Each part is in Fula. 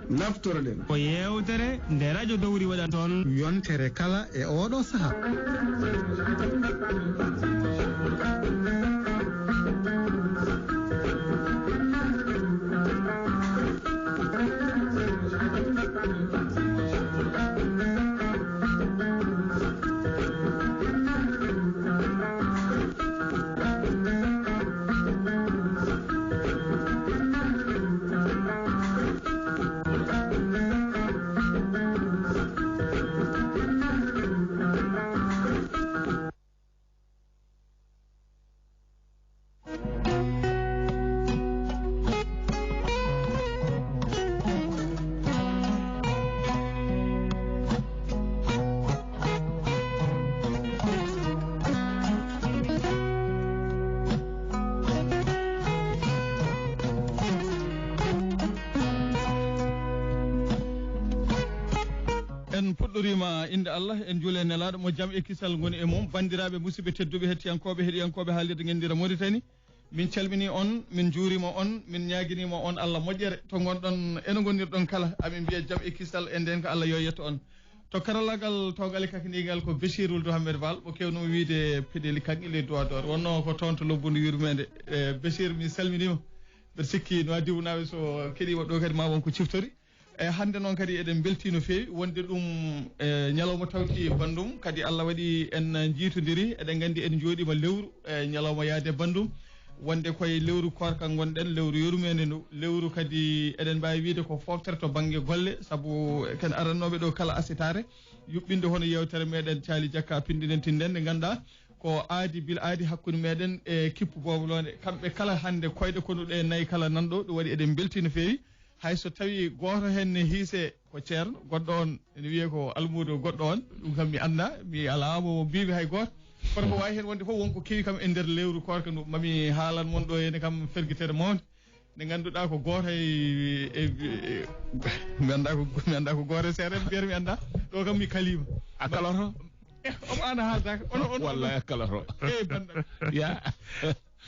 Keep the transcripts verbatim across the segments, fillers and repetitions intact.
Naftoroɗen ko yeewtere nde rajo Dowri waɗata toon. Yontere kala e ooɗo saha. En puɗɗoriima innde Allah, en njuula e Nelaaɗo mo jam e kisal ngoni e mum. Banndiraaɓe, musidɓe tedduɓe, hettiyankooɓe, heɗiyankooɓe haalirde Ngenndira Mauritanie, min calminii on, min njuuriima on, min ñaaginiima on Allah moƴƴere. To ngonɗon, eno ngonirɗon kala, amin mbiya jam e kisal e ndeen ko Allah yo yetto on. To karallaagal toogaale kakindiigal ko Bachir Wuld Hammet Baal, mo keewnoo wiyde Peɗeli Kaŋŋe les doigts d'or. Wonnoo ko toon to Lobbundu Yurmeende. E, Bachir, mi salminiima. Mbeɗa sikki no addi wonaaɓe so keɗiima ɗo kadi ma won ko ciftori. E, hannde noon kadi eɗen mbeltii no feewi wonde ɗum, e, ñalawma tawti banndum, kadi Allah waɗi en njiitondiri, eɗen nganndi eɗen njooɗiima lewru, e, ñalawma yaade banndum, wonde koye lewru koorka ngonɗen, lewru yurmeende ndu, lewru kadi eɗen mbaawi wiyde ko fooftere to bannge golle, sabu ken arannooɓe ɗo kala asitaare, yuɓɓinde hono yeewtere meɗen Caali Jakka pinndinen tinndeen nde ngannduɗaa ko aadi bil aadi hakkunde meɗen e kippu boobo loonde. Kamɓe kala hannde koyɗe konu ɗe nayi kala nan ɗo, ɗum waɗi eɗen mbeltii no feewi. Hay so tawii gooto heen ne hiisee ko ceerno, goɗɗo oon ene wiyee ko almuudo goɗɗo oon, ɗum kam mi anndaa, mi alaa mo mbiimi hay gooto. Kono ko waawi heen wonde fof, won ko kewi kam e nder lewru koorka ndu, mami haalan mon ɗo heen kam fergitere mawnde. Nde ngannduɗaa ko gooto e, e, e, mi anndaa ko, mi anndaa ko gooto e seeɗa, mbiyata mi anndaa. Ɗo kam mi kaliima. A kaloto? Eh, omo aan a haaldaaka. Ono, ono, ono. Wallaahi a kaloto. Eh, bannda. Ya.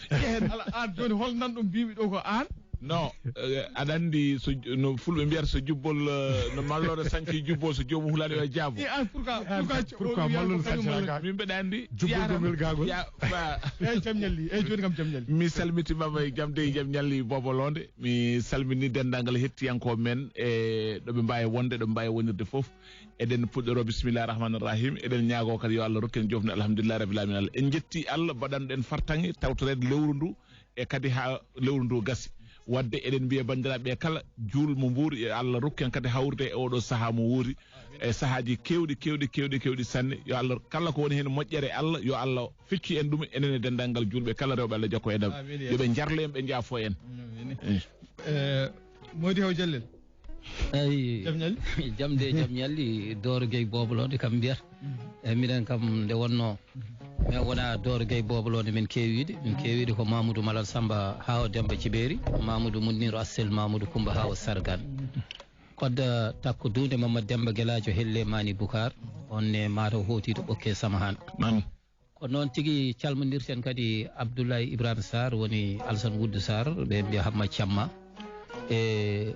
Ehen, ala aan jooni hol nan ɗum mbiimi ɗo ko aan? Non, eh, aɗa anndi so ju-, no Fulɓe mbiyata so jubbol, eh, no mallooɗo sanci jubbol so joomum hulaani yo jaabo. Eh, aan pourquoi, pourquoi, pourquoi o wiya mallooɗo ko kañum sanci mallooɗo? Min mbeɗa anndi. Jubbol jaaraama. Gongol gaagol. Ya, ba. Eh, jam ñalli. Eh, jooni kam jam ñalli. Mi salmitiima e jam de jam ñalli boobo loonde. Mi salmini denndaangal hettiyankooɓe men e ɗo ɓe mbaawi wonde, ɗo ɓe mbaawi wonirde fof. Eɗen puɗɗoroo bisimillahi rahmaani rahim. Eɗen ñaagoo kadi yo Allah rokku en joofnde alhamdulillahi rabbil alamina. En njetti Allah baɗanɗo en fartaŋŋe tawtoreede lewru ndu e kadi haa lewru ndu gasi. Waɗde eɗen mbiya banndiraaɓe kala juulmo mbuur yo Allah rokku en kadi hawrude e oɗo sahaa mo wuuri e sahaaji keewɗi, keewɗi, keewɗi, keewɗi sanne. Yo Allah kala ko woni heen moƴƴere Allah, yo Allah feccu en ɗum enen e denndaangal juulɓe kala rewɓe Allah jokko enɗam. Amiin, ya yo ɓe Rabbi. Njarlo en, ɓe njaafo en. Amiin. Eh. Eh, Mody Haw Jallel. Eyi. Jam ñalli? Jam de, jam ñalli. Dooro Gueye Boobo Loonde kam mbiyata. Mhm. Eyi, minen kam nde wonnoo, mhm, min wona Dooro Gueye Boobo Loonde min keewiiɗe. Min keewiiɗe ko Mamoudou Malal Samba Hawa Demba Jibeeri, Mamoudou Muniru Assel, Mamoudou Coumba Hawa Sargan. Mhm. Kodda takko duunde Mamad Demba Gelaajo Helle Mani Bukar, on ne mataw hooti to Ɓokke Samahan. Mami. Ko noon tigi calmondirten kadi Abdoulaye Ibrahima Sarr, woni Alsan Wuddu Sarr, ɓe mbiya Hamma Camma. E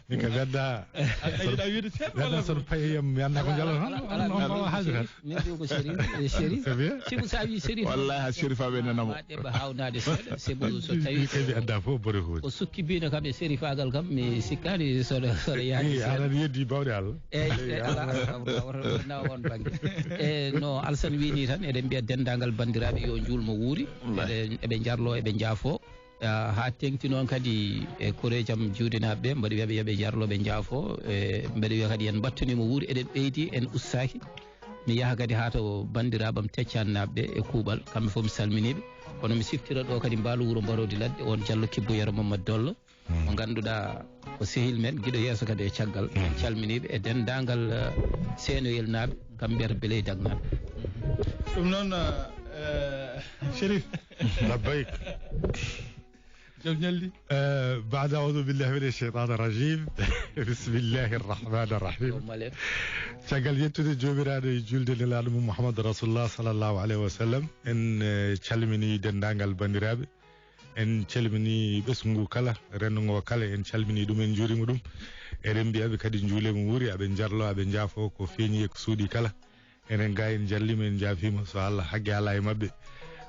Min ka mi annda. A yiɗa wiide seeɗa walla sono paye yam, mi annda ko ala, jalo ala, tan. Ala, On, on ala, mbawa haalde tan. Min mbiyu ko Sherif, eh, Sherif. C'est bien. Sibu sa wi Sherif. Wallahi, ha Sherif aɓe nanamo. Ma ɗeɓa hawnaade seeɗa, sibu so tawi Min kay mi annda fof bore hoodi. O sukki bino kam e Sherif agal kam, mi sikkani soɗo, soɗo yaaki Eh, seeɗa. Aɗa yeddi bawɗe Allah. Eyyi, eyyi, ala, ala, ala, ala, ala, ala, on bangge. E no Alsan wini tan, eɗen mbiya denndaangal banndiraaɓe yo njuulmo wuuri. Wallaahi. Eɗen, eɓe njarlo, eɓe njaafo. Ah, haa teeŋti noon kadi e koreeji am juuɗinaaɓe ɓe, mbaɗa wiya ɓe yo ɓe njarlo, ɓe njaafo. E mbaɗa wiya kadi en mbattanii mo wuuri, eɗen ɓeydi, en ustaaki. Mi yaha kadi haa to banndiraaɓe am Teccannaaɓe ɓe e kuuɓal, kamɓe fof mi salminii ɓe. Kono mi siftira ɗo kadi mbaalu wuro Mbaroodi Ladde, on Jallo Kibbo Yero Mamad Dollo. Hmm. Mo ngannduɗaa ko sehil men, giɗo yeeso kadi e caggal. Hmm. En calminiiɓe e denndaangal, eh, seenoyel naaɓe, kam mbiyata Beley Dagnaaɓe. Ɗum noon, eh, Chérif. Labbayk. Jom ñalli. Eh, baada audu billahi mina sheytaani rajim. Bismillahi rahmaani rahim. Yo malen. Caggal yettude Joomiraaɗo e juulde Nelaaɗo mum Muhammadu Rasulullah sallallahu alayhi wa sallam, en, eh, calminii denndaangal banndiraaɓe. En calminii ɓesngu kala, renndo ngoo kala, en calminii ɗum, en njuuriima ɗum. Eɗen mbiya ɓe kadi njuulee mo wuuri, aɓe njarloo, aɓe njaafoo ko feeñi e ko suuɗii kala. Enen gaa en njalliima, en njaafiima, so Allah haqqi alaa e maɓɓe.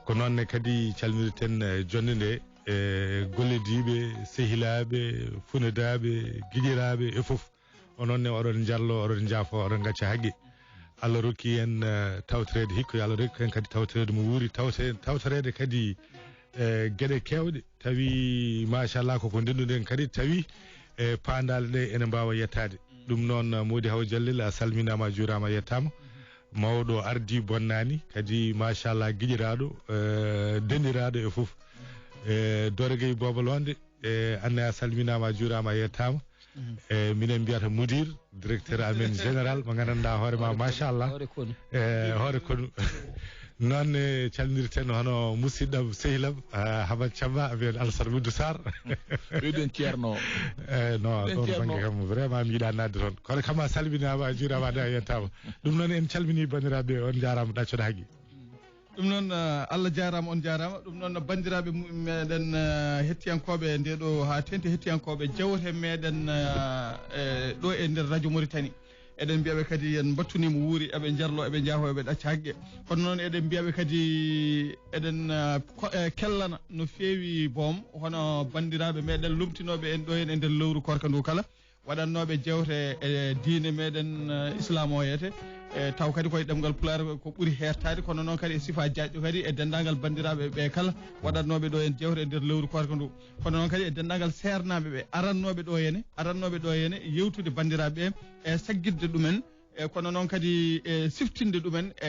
Ko noon ne kadi calminirten, eh, jonnde nde, eh, gollodiiɓe, sehilaaɓe, funedaaɓe, giƴiraaɓe e fof. Onon ne oɗon njarloo, oɗon njaafoo, oɗon ngacca haqqe. Allah rokki en, eh, tawtoreede hikka, yo Allah rokki en kadi tawtoreede mo wuuri, tawte-, tawtoreede kadi, eh, geɗe keewɗe. Tawi, machallah, koko ndennduɗen kadi, tawi, eh, paandaale ɗe ene mbaawa yettaade. Ɗum noon, eh, Moodi Hawa Jallel, a salminaama, a juuraama, a yettaama. Mawɗo ardii bonnaani, kadi, machallah, giƴiraaɗo, eh, denɗiraaɗo e fof. Eh, Doro Gueye Booba Loonde, eh, aan ne a salminaama, a juuraama, a yettaama. E minen mbiyata mudir, directeur amen général, mo nganndanɗaa hoore ma, machallah. Hoore konu. E hoore konu. Noon ne calminirten hono musidɗam, sehlam, ah, Hamad Thiamba, amen Alassane Wuddu Sarr. Ɓeyden ceerno. E no, ɗon bannge kam, vraiment, mi yiɗaa naatde toon. Kono kam a salminaama, a juuraama, a yettaama. Ɗum noon, en calminii banndiraaɓe, on njaaraama, ɗaccoɗaa haqqi. Ɗum noon, eh, Allah jaaraama, on jaaraama. Ɗum noon, banndiraaɓe mu-, meɗen, eh, hettiyankooɓe nde ɗo haa teeŋti, hettiyankooɓe jewte meɗen, eh, eh, ɗo e nder Radio Mauritanie. Eɗen mbiya ɓe kadi en mbattunii mo wuuri, eɓe njarloo, eɓe njaafoo, eɓe ɗacca haqqe. Kono noon eɗen mbiya ɓe kadi eɗen, eh, ko-, eh, kellana no feewi boom, hono banndiraaɓe meɗen lomtinooɓe en ɗo en e nder lewru koorka ndu kala. Waɗatnooɓe jewte e diine meɗen, eh, Islam o yeete. E taw kadi koye ɗemngal Pulaar ko ɓuri heertaade, kono noon kadi e sifa jaajɗo kadi e denndaangal banndiraaɓe ɓe kala waɗatnooɓe ɗo en jewte e nder lewru koorka ndu. Kono noon kadi e denndaangal seernaaɓe ɓe arannooɓe ɗo hene, arannooɓe ɗo hene yewtude banndiraaɓe ɓe e saggitde ɗumen. E kono noon kadi e siftinde ɗumen e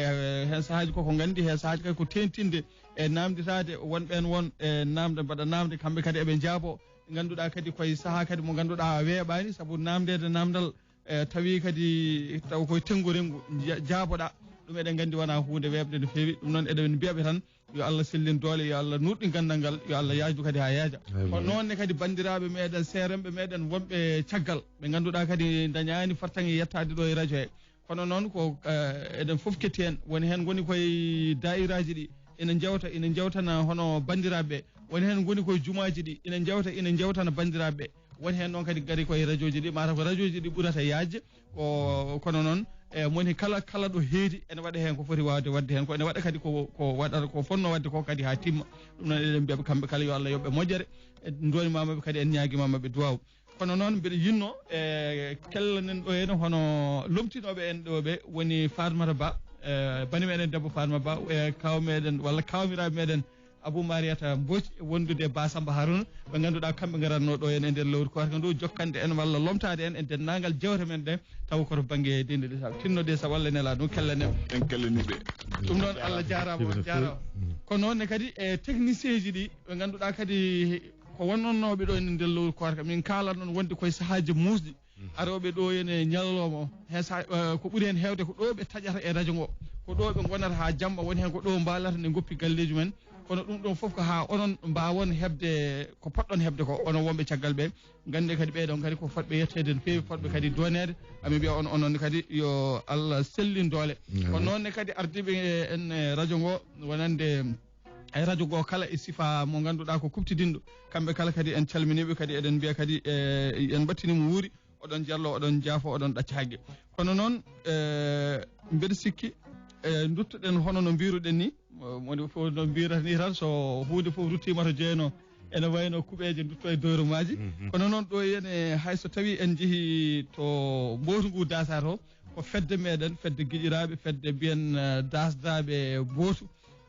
heen sahaaji koko nganndi, heen sahaaji kadi ko teeŋtinde e naamnditaade won ɓeen won e naamde, mbaɗa naamde, kamɓe kadi eɓe njaaboo. Ɓe ngannduɗaa kadi koye sahaa kadi mo ngannduɗaa a weeɓaani sabu naamndeede naamndal, e tawi kadi taw koye tenngo renngo ja-, jaaboɗaa. Ɗum eɗen nganndi wonaa huunde weeɓde no feewi. Ɗum noon eɗen mbiya ɓe tan yo Allah sellin doole, yo Allah nuɗɗin ganndal ngal, yo Allah yaajnu kadi haa yaaja. Amiin. Ko noon ne kadi banndiraaɓe meɗen, seeremɓe meɗen wonɓe caggal, ɓe ngannduɗaa kadi ndañaani fartaŋŋe yettaade ɗo e radio he. Kono noon ko, eh, eɗen fof ketti heen. Woni heen ngoni koye daa'iraaji ɗi, ina njewta, ina njewtana hono banndiraaɓe ɓe. Woni heen ngoni koye jumaaji ɗi, ina njewta, ina njewtana banndiraaɓe ɓe. Woni heen noon kadi ngari koye rajooji ɗi, mataw ko rajooji ɗi ɓurata yaajde. Ko, kono noon, e moni kala, kala ɗo heedi, ene waɗa heen ko foti waawde waɗde heen, ko ene waɗa kadi ko, ko waɗata, ko fotnoo waɗde ko kadi haa timma. Ɗum noon eɗen mbiya ɓe kamɓe kala yo Allah yoɓ ɓe moƴƴere. En ndooniima maɓɓe kadi, en ñaagiima maɓɓe duwaaw. Kono noon mbeɗa yiɗnoo, e, kellanen ɗo heen hono lomtinooɓe en ɗo ɓe woni Fatmata Ba, e, bani meɗen debbo Fatma Ba, e, kaaw meɗen walla kaamiraaɓe meɗen Abou Mariata Mbodj wondude e Ba Samba Haruna, ɓe ngannduɗaa kamɓe ngaratnoo ɗo heen e nder lewru koorka ndu, jokkande en walla lomtaade en e denndaangal jewte men ɗe, taw koto bannge diine Lislaam. Tinno de sa walla nela ɗum kellanen. En kellanii ɓe. Ɗum noon Allah jaaraama, on jaaraama. Kono noon ne kadi e technicien ji ɗi, ɓe ngannduɗaa kadi ko wonnonnooɓe ɗo e nder lewru koorka, min kaalat noon wonde koye sahaaji muusɗi, arooɓe ɗo ene ñalawma o. Heen sa, eh, ko ɓuri heen heewde ko ɗo ɓe taƴata e radio ngo, ko ɗo ɓe ngonata haa jamma, woni heen ko ɗo mbaalata nde ngoppi galleeji men. Kono ɗum ɗon fof ko haa onon mbaawon heɓde ko potɗon heɓde ko, onon wonɓe caggal ɓe. Nganndi kadi ɓee ɗon kadi ko fotɓe yetteede no feewi, fotɓe kadi dooneede. Amin mbiya on, onon kadi yo Allah sellin doole. Amiin. Kono noon ne kadi ardiiɓe en, eh, radio ngo, wonande e radio goo kala e sifa mo ngannduɗaa ko kuɓtidinɗo. Kamɓe kala kadi en calminiiɓe, kadi eɗen mbiya kadi, e, en mbattini mo wuuri, oɗon njallo, oɗon njaafo, oɗon ɗacca haqqe. Kono noon, e, mbeɗa sikki, e, nduttoɗen hono no mbiruɗen ni, mo-, moni fof no mbirata ni tan, so huunde fof ruttiima to jeeyno, ene wayno kuɓeeje ndutto e doyrumaaji. Mhm. Kono noon ɗo ene, hay so tawi en njehi to mbootu ngu daasa to, ko fedde meɗen, fedde giƴiraaɓe, fedde mbiyen, e, daasdaaɓe mbootu.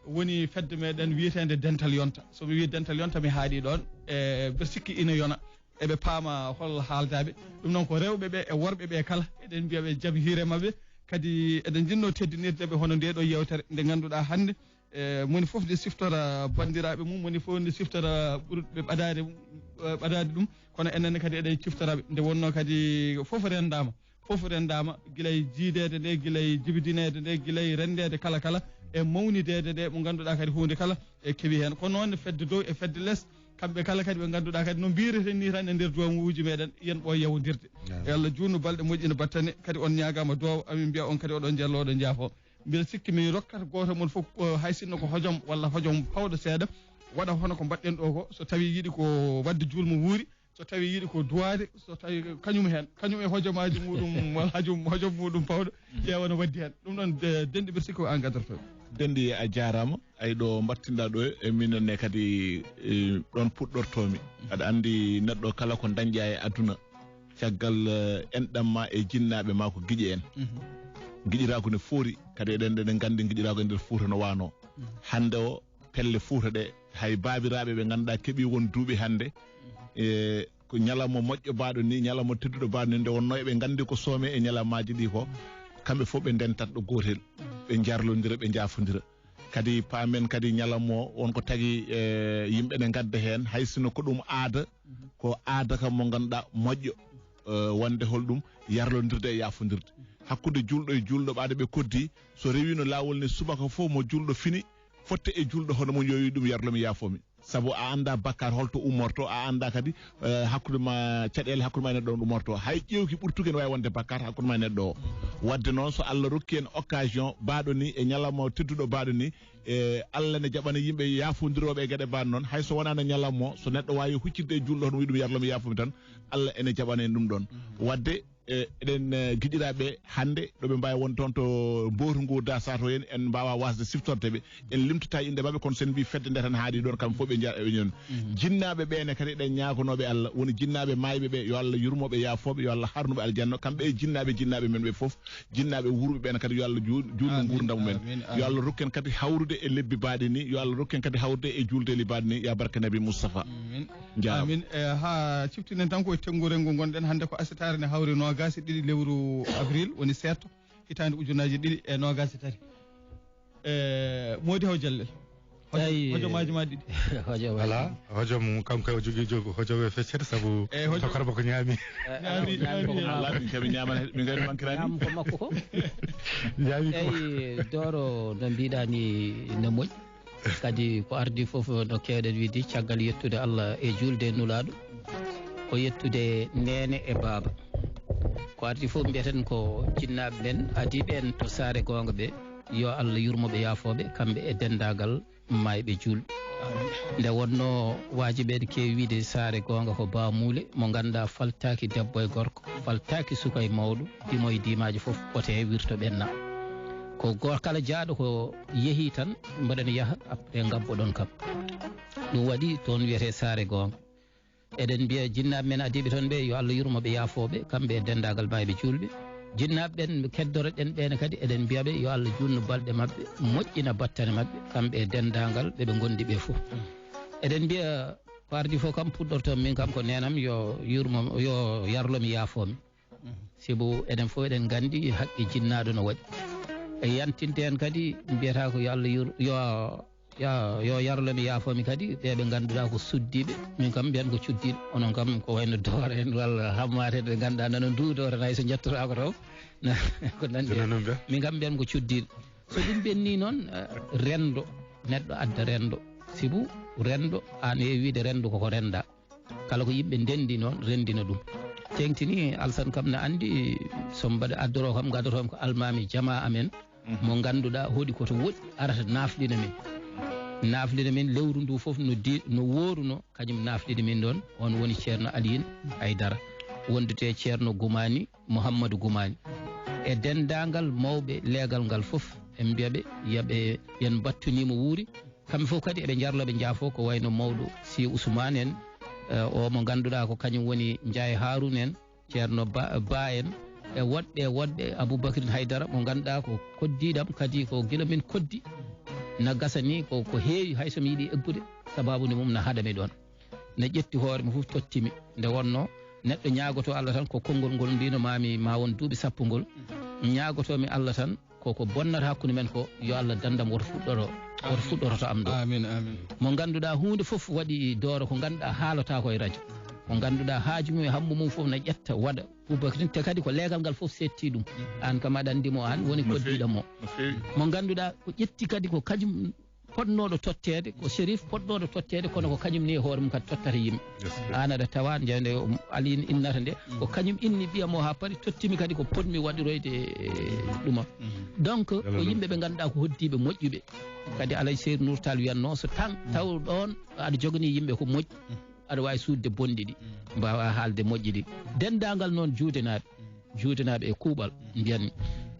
Woni fedde meɗen wiyeteende Dental Yonta. So mi wii Dental Yonta, mi haaɗi ɗoon. E, mbeɗa sikki ina yona. Eɓe paama hol haaldaaɓe. Ɗum noon ko rewɓe ɓe e worɓe ɓe kala. Eɗen mbiya ɓe jam hiire maɓɓe. Kadi eɗen njiɗnoo teddinirde ɓe hono ndee ɗoo yeewtere nde ngannduɗaa hannde, e, moni fof nde siftora banndiraaɓe mum, moni fof nde siftora ɓurɓe ɓadaade mum, e, ɓadaade ɗum. Kono enen ne kadi eɗen ciftora ɓe. Nde wonnoo kadi fof renndaama. Fof renndaama, gila e jiideede nde, gila e jibidineede nde, gila e renndeede kala kala, e mawnideede nde, mo ngannduɗaa kadi huunde kala e kewi heen. Ko noon ne fedde dow e fedde les, kamɓe kala kadi ɓe ngannduɗaa kadi no mbireten ni tan e nder duwamuuji meɗen, yen ɓooy yawondirde. Amiin. Yo Allah juutnu balɗe, moƴƴina battane, kadi on ñaagaama duwaw, amin mbiya on kadi oɗon njallo, oɗon njaafo. Mbiɗa sikki mi rokkat gooto mon fof, ko hay sinno ko hojom walla hojom pawɗo seeɗa, waɗa hono ko mbaɗɗen ɗo ko, so tawi yiɗi ko waɗde juul mo wuuri, so tawi yiɗi ko duwaade, so tawi kañum heen, kañum e hojomaaji muɗum, walla hojom, hojom muɗum pawɗo, ƴeewa no waɗdi heen. Ɗum ɗoon, de-, denɗi mbiɗa sikki ko an gaddotoɗo. Denɗi a jaaraama, ay ɗo mbattinɗa ɗo e minen ne kadi, e, ɗoon puɗɗortoomi. Aɗa anndi neɗɗo kala ko dañƴa e aduna, caggal, eh, enɗam ma e jinnaaɓe ma ko giƴe en. Mhm. Giƴiraagu ne foori, kadi eɗen, eɗen nganndi giƴiraagu e nder Fuuta no waano. Mhm. Hannde o, pelle Fuuta ɗe, hay baabiraaɓe ɓe ngannduɗaa keɓi won duuɓi hannde, e ko ñalawma moƴƴo baaɗo ni, ñalawma tedduɗo baaɗo ni, nde wonnoo eɓe nganndi ko soome e ñalawmaaji ɗi ko, kamɓe fof ɓe ndentat ɗo gootel, ɓe njarlondira, ɓe njaafondira. Kadi paamen kadi ñalawma o, won ko tagi, e, yimɓe ne ngadda heen, hay sino ko ɗum aada, ko aada kam mo ngannduɗaa moƴƴo, e, wonde holɗum yarlondirde e yaafondirde. Hakkunde juulɗo e juulɗo ɓaade ɓe koddi, so rewiino laawol ne subaka fof mo juulɗo fini, fotte e juulɗo hono mum yo wi ɗum yarlo mi yaafoo mi. Sabu a anndaa bakkaat holto ummorto, a anndaa kadi, eh, hakkunde ma caɗeele, hakkunde ma e neɗɗo on ummorto. Hay ƴeewki ɓurtuki ene waawi wonde bakkaat hakkunde ma e neɗɗo o. Waɗde noon, so Allah rokki en occasion baaɗo ni, e ñalawma tedduɗo baaɗo ni, e Allah ne jaɓana yimɓe yaafondirooɓe e geɗe baaɗe noon. Hay so wonaano ñalawma o, so neɗɗo waawi huccitde e juulɗo hono wi ɗum yarlo mi yaafoo mi tan, Allah ene jaɓana en ɗum ɗoon. Waɗde, e, eɗen, e, giɗiraaɓe hannde, ɗo ɓe mbaawi wonde toon to mbootu ngu da sato en, en mbaawaa waasde siftorde ɓe. En limtataa innde maɓɓe, kono so en mbii fedde nde tan haaɗi ɗoon, kamɓe fof ɓe nja-, ɓe ñoon. Mhm. Jinnaaɓe ɓee ne kadi eɗen ñaagonooɓe Allah, woni jinnaaɓe maayɓe ɓe, yo Allah yurmo ɓe, yaafoo ɓe, yo Allah harnu ɓe aljanna, kamɓe e jinnaaɓe, jinnaaɓe men ɓe fof, jinnaaɓe wuurɓe ɓee ne kadi yo Allah ju-, juutnu nguurndam mumen. Amin, amin. Yo Allah rokku en kadi hawrude e lebbi baaɗi ni, yo Allah rokku en kadi hawrude e juuldeeli baaɗi ni, ya barke Nabi Mustafa. Amin. Jaaraama. Amin. E, haa ciftinen tan ko e tennguure ngo ngonɗen hannde, ko asitaare ne hawri noogaas e ɗiɗi lewru avril, woni seeɗa, hitaande ujunaaji ɗiɗi e noogaas e tati. E, Moodi Haw Jallel. Hojo-, eyi, hojomaaji ma ɗiɗi. Hojomaaji. Alaa, hojom kanko o jogii jogo, hojom e feccere sabu eyi, hojom. Tokara bako ñaami. Ñaami, ñaami. Alaa, min kam mi ñaamani, min ngari mankiraani. Ñaam ko makko ko. Ñaami ko. Eyi, Dooro no mbiɗaa ni no moƴƴi. Kadi ko ardii fof no keewɗen wiide caggal yettude Allah e juulde e Nulaaɗo, ko yettude neene e baaba. Ko ardii fof mbiyeten ko jinnaaɓe men adiiɓe en to Saare Goonga ɓe, yo Allah yurmo ɓe, yaafoo ɓe, kamɓe e denndaangal maayɓe juulɓe. Nde wonnoo waajiɓe ene keewi wiide Saare Goonga ko Baa Muule, mo ngannduɗaa faltaaki debbo e gorko, faltaaki suka e mawɗo, dimo e dimaaji fof, ɓote wirto ɓenna. Ko gooto kala jaaɗo ko yehi tan, mboɗon yaha, après ngabboɗon kam. Ɗum waɗi toon wiyetee Saare Goonga. Eɗen mbiya jinnaaɓe men adiiɓe toon ɓe, yo Allah yurmo ɓe, yaafoo ɓe, kamɓe e denndaangal maayɓe juulɓe. Jinnaaɓe ɓen keddoroɗen ɓeen kadi, eɗen mbiya ɓe, yo Allah juutnu balɗe maɓɓe, moƴƴina battane maɓɓe, kamɓe e denndaangal ɓe ɓe ngondi ɓe fof. Eɗen mbiya ko ardii fof kam puɗɗortoo min kam ko neenam yo yurmo, yo yarlo mi, yaafoo mi. Sibu enen fof eɗen nganndi haqqe jinnaaɗo no waɗi. E yantinde heen kadi mbiyata ko yo Allah yur-, yo, yo, yo yarlo mi, yaafoo mi kadi ɓe ɓe ngannduɗaa ko suddiiɓe. Min kam mbiyan ko cuddiiɗo. Onon kam ko wayno Dooro en walla Hammaat en ɓe ngannduɗaa nana nduudo tan hay so njettotaako taw. Na-, ko nanndi. Jooni noon mbiya? Min kam mbiyan ko cuddiiɗo. So ɗum ɓenni noon, eh, renndo, neɗɗo adda renndo. Sibu renndo, aan heewi wiide renndo koko rennda. Kala ko yimɓe ndenndi noon, renndina ɗum. Teeŋtini Alsan kam na anndi, so mbaɗa addoroo kam, ngaddoto kam ko almaami jamaa amen, mhm, mo ngannduɗaa hoɗi ko to woɗɗi arata naaflina men. Naaflina men lewru ndu fof no di-, no wooruno, kañum naaflina min ɗoon. On woni Ceerno Aliin Haydara, wondude Ceerno Gumaani, Muhammadu Gumaani. E denndaangal mawɓe leegal ngal fof, en mbiya ɓe, yaɓe, yen mbattunii mo wuuri. Kamɓe fof kadi eɓe njarlo, ɓe njaafoo, ko wayno mawɗo Si Usmaan en, eh, o mo ngannduɗaa ko kañum woni Njaay Haaruun en, Ceerno Ba, Ba en, e woɗɓe, e woɗɓe, Abubakrin Haydara mo ngannduɗaa ko koddiiɗam, kadi ko gila min koddi, na gasa ni ko, ko heewi, hay so mi yiɗi eggude, sabaabu nde mum na haɗa mi ɗoon. Na ƴetti hoore mum fof totti mi. Nde wonnoo neɗɗo ñaagotoo Allah tan ko konngol ngol mbino maami ma won duuɓi sappo ngol, ñaagotoo mi Allah tan, ko ko bonnata hakkunde men ko, yo Allah danndam woto fuɗɗoro, woto fuɗɗoroto am ɗo. Amin, amin. Mo ngannduɗaa huunde fof waɗi Dooro ko ngannduɗaa haalata ko e rajo. Mo ngannduɗaa haaju mum e hammu mum fof na ƴetta waɗa. Boubacar te kadi ko leegal ngal fof seetti ɗum. Aan kam aɗa anndi mo, aan woni koddiiɗo mo. No feewi. Mo ngannduɗaa ko ƴetti kadi ko kañum potnooɗo totteede, ko Serif potnooɗo totteede, kono ko kañum ni e hoore mum kadi tottata yimɓe. Aan aɗa tawa nde, nde Aliin innata nde, ko kañum inni ɓiyam o haa paari, tottimi kadi ko potmi waɗiroyde e ɗum am. Donc, ko yimɓe ɓe ngannduɗaa ko hoddiiɓe moƴƴuɓe. Kadi alay Seydi Nour Tall wiyatnoo, so tan taw ɗoon aɗa joganii yimɓe ko moƴƴi, aɗa waawi suuɗde bonɗi ɗi, mbaawaa haalde moƴƴi ɗi. Denndaangal noon juudenaaɓe, juudenaaɓe e kuuɓal, mbiyanmi,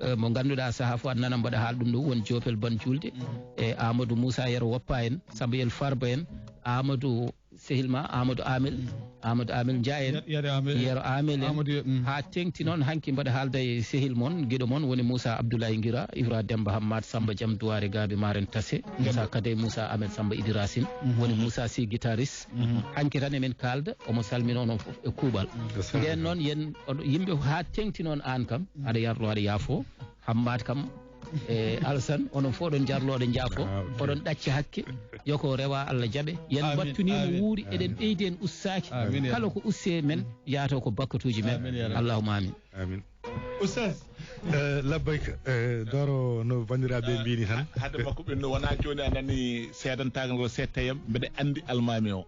eh, mo ngannduɗaa sahaa fof aɗa nana mbaɗa haala ɗum ɗo, won Joopel Ban Juulde, e Amadou Moussa Yero Woppa en, Sambayel Farba en, Amadou sehil ma, Amadou Amel, Amadou Amel Njaay en, Yero Amel. Yero Amel en, Amadou Ye-, mm. Haa teŋti noon hanki mbaɗa haalda e sehil mon, giɗo mon, woni Moussa Abdoulaye Ngira, Ibra Demba Hammad, Samba Jam Duwaare Gaabi Maren Tase, Moussa Kade, Moussa Ahmed Samba Idi Racine, woni Moussa Sy guitariste. Hanki tan emin kaalda, omo salmina onon fof e kuuɓal. Ndeen noon, yen, oɗo, yimɓe haa teŋti noon aan kam, aɗa yarlo, aɗa yaafo, Hammad kam, e Alsan, onon fof oɗon jarlo, oɗon njaafo, oɗon ɗacca hakke, yo ko rewa Allah jaɓe. Yen mbattu ni mo wuuri, eɗen ɓeydi en ussaaki. Kala ko usse men, yaato ko bakkatuuji men. Allahumma amin. Amin. Oustaz, eh, labbayka, eh, Doro, no banndiraaɓe mbini tan. Hade makko ɓen no wona jooni a nani seedantaagal ngol seettayam, mbeɗa anndi almaami o.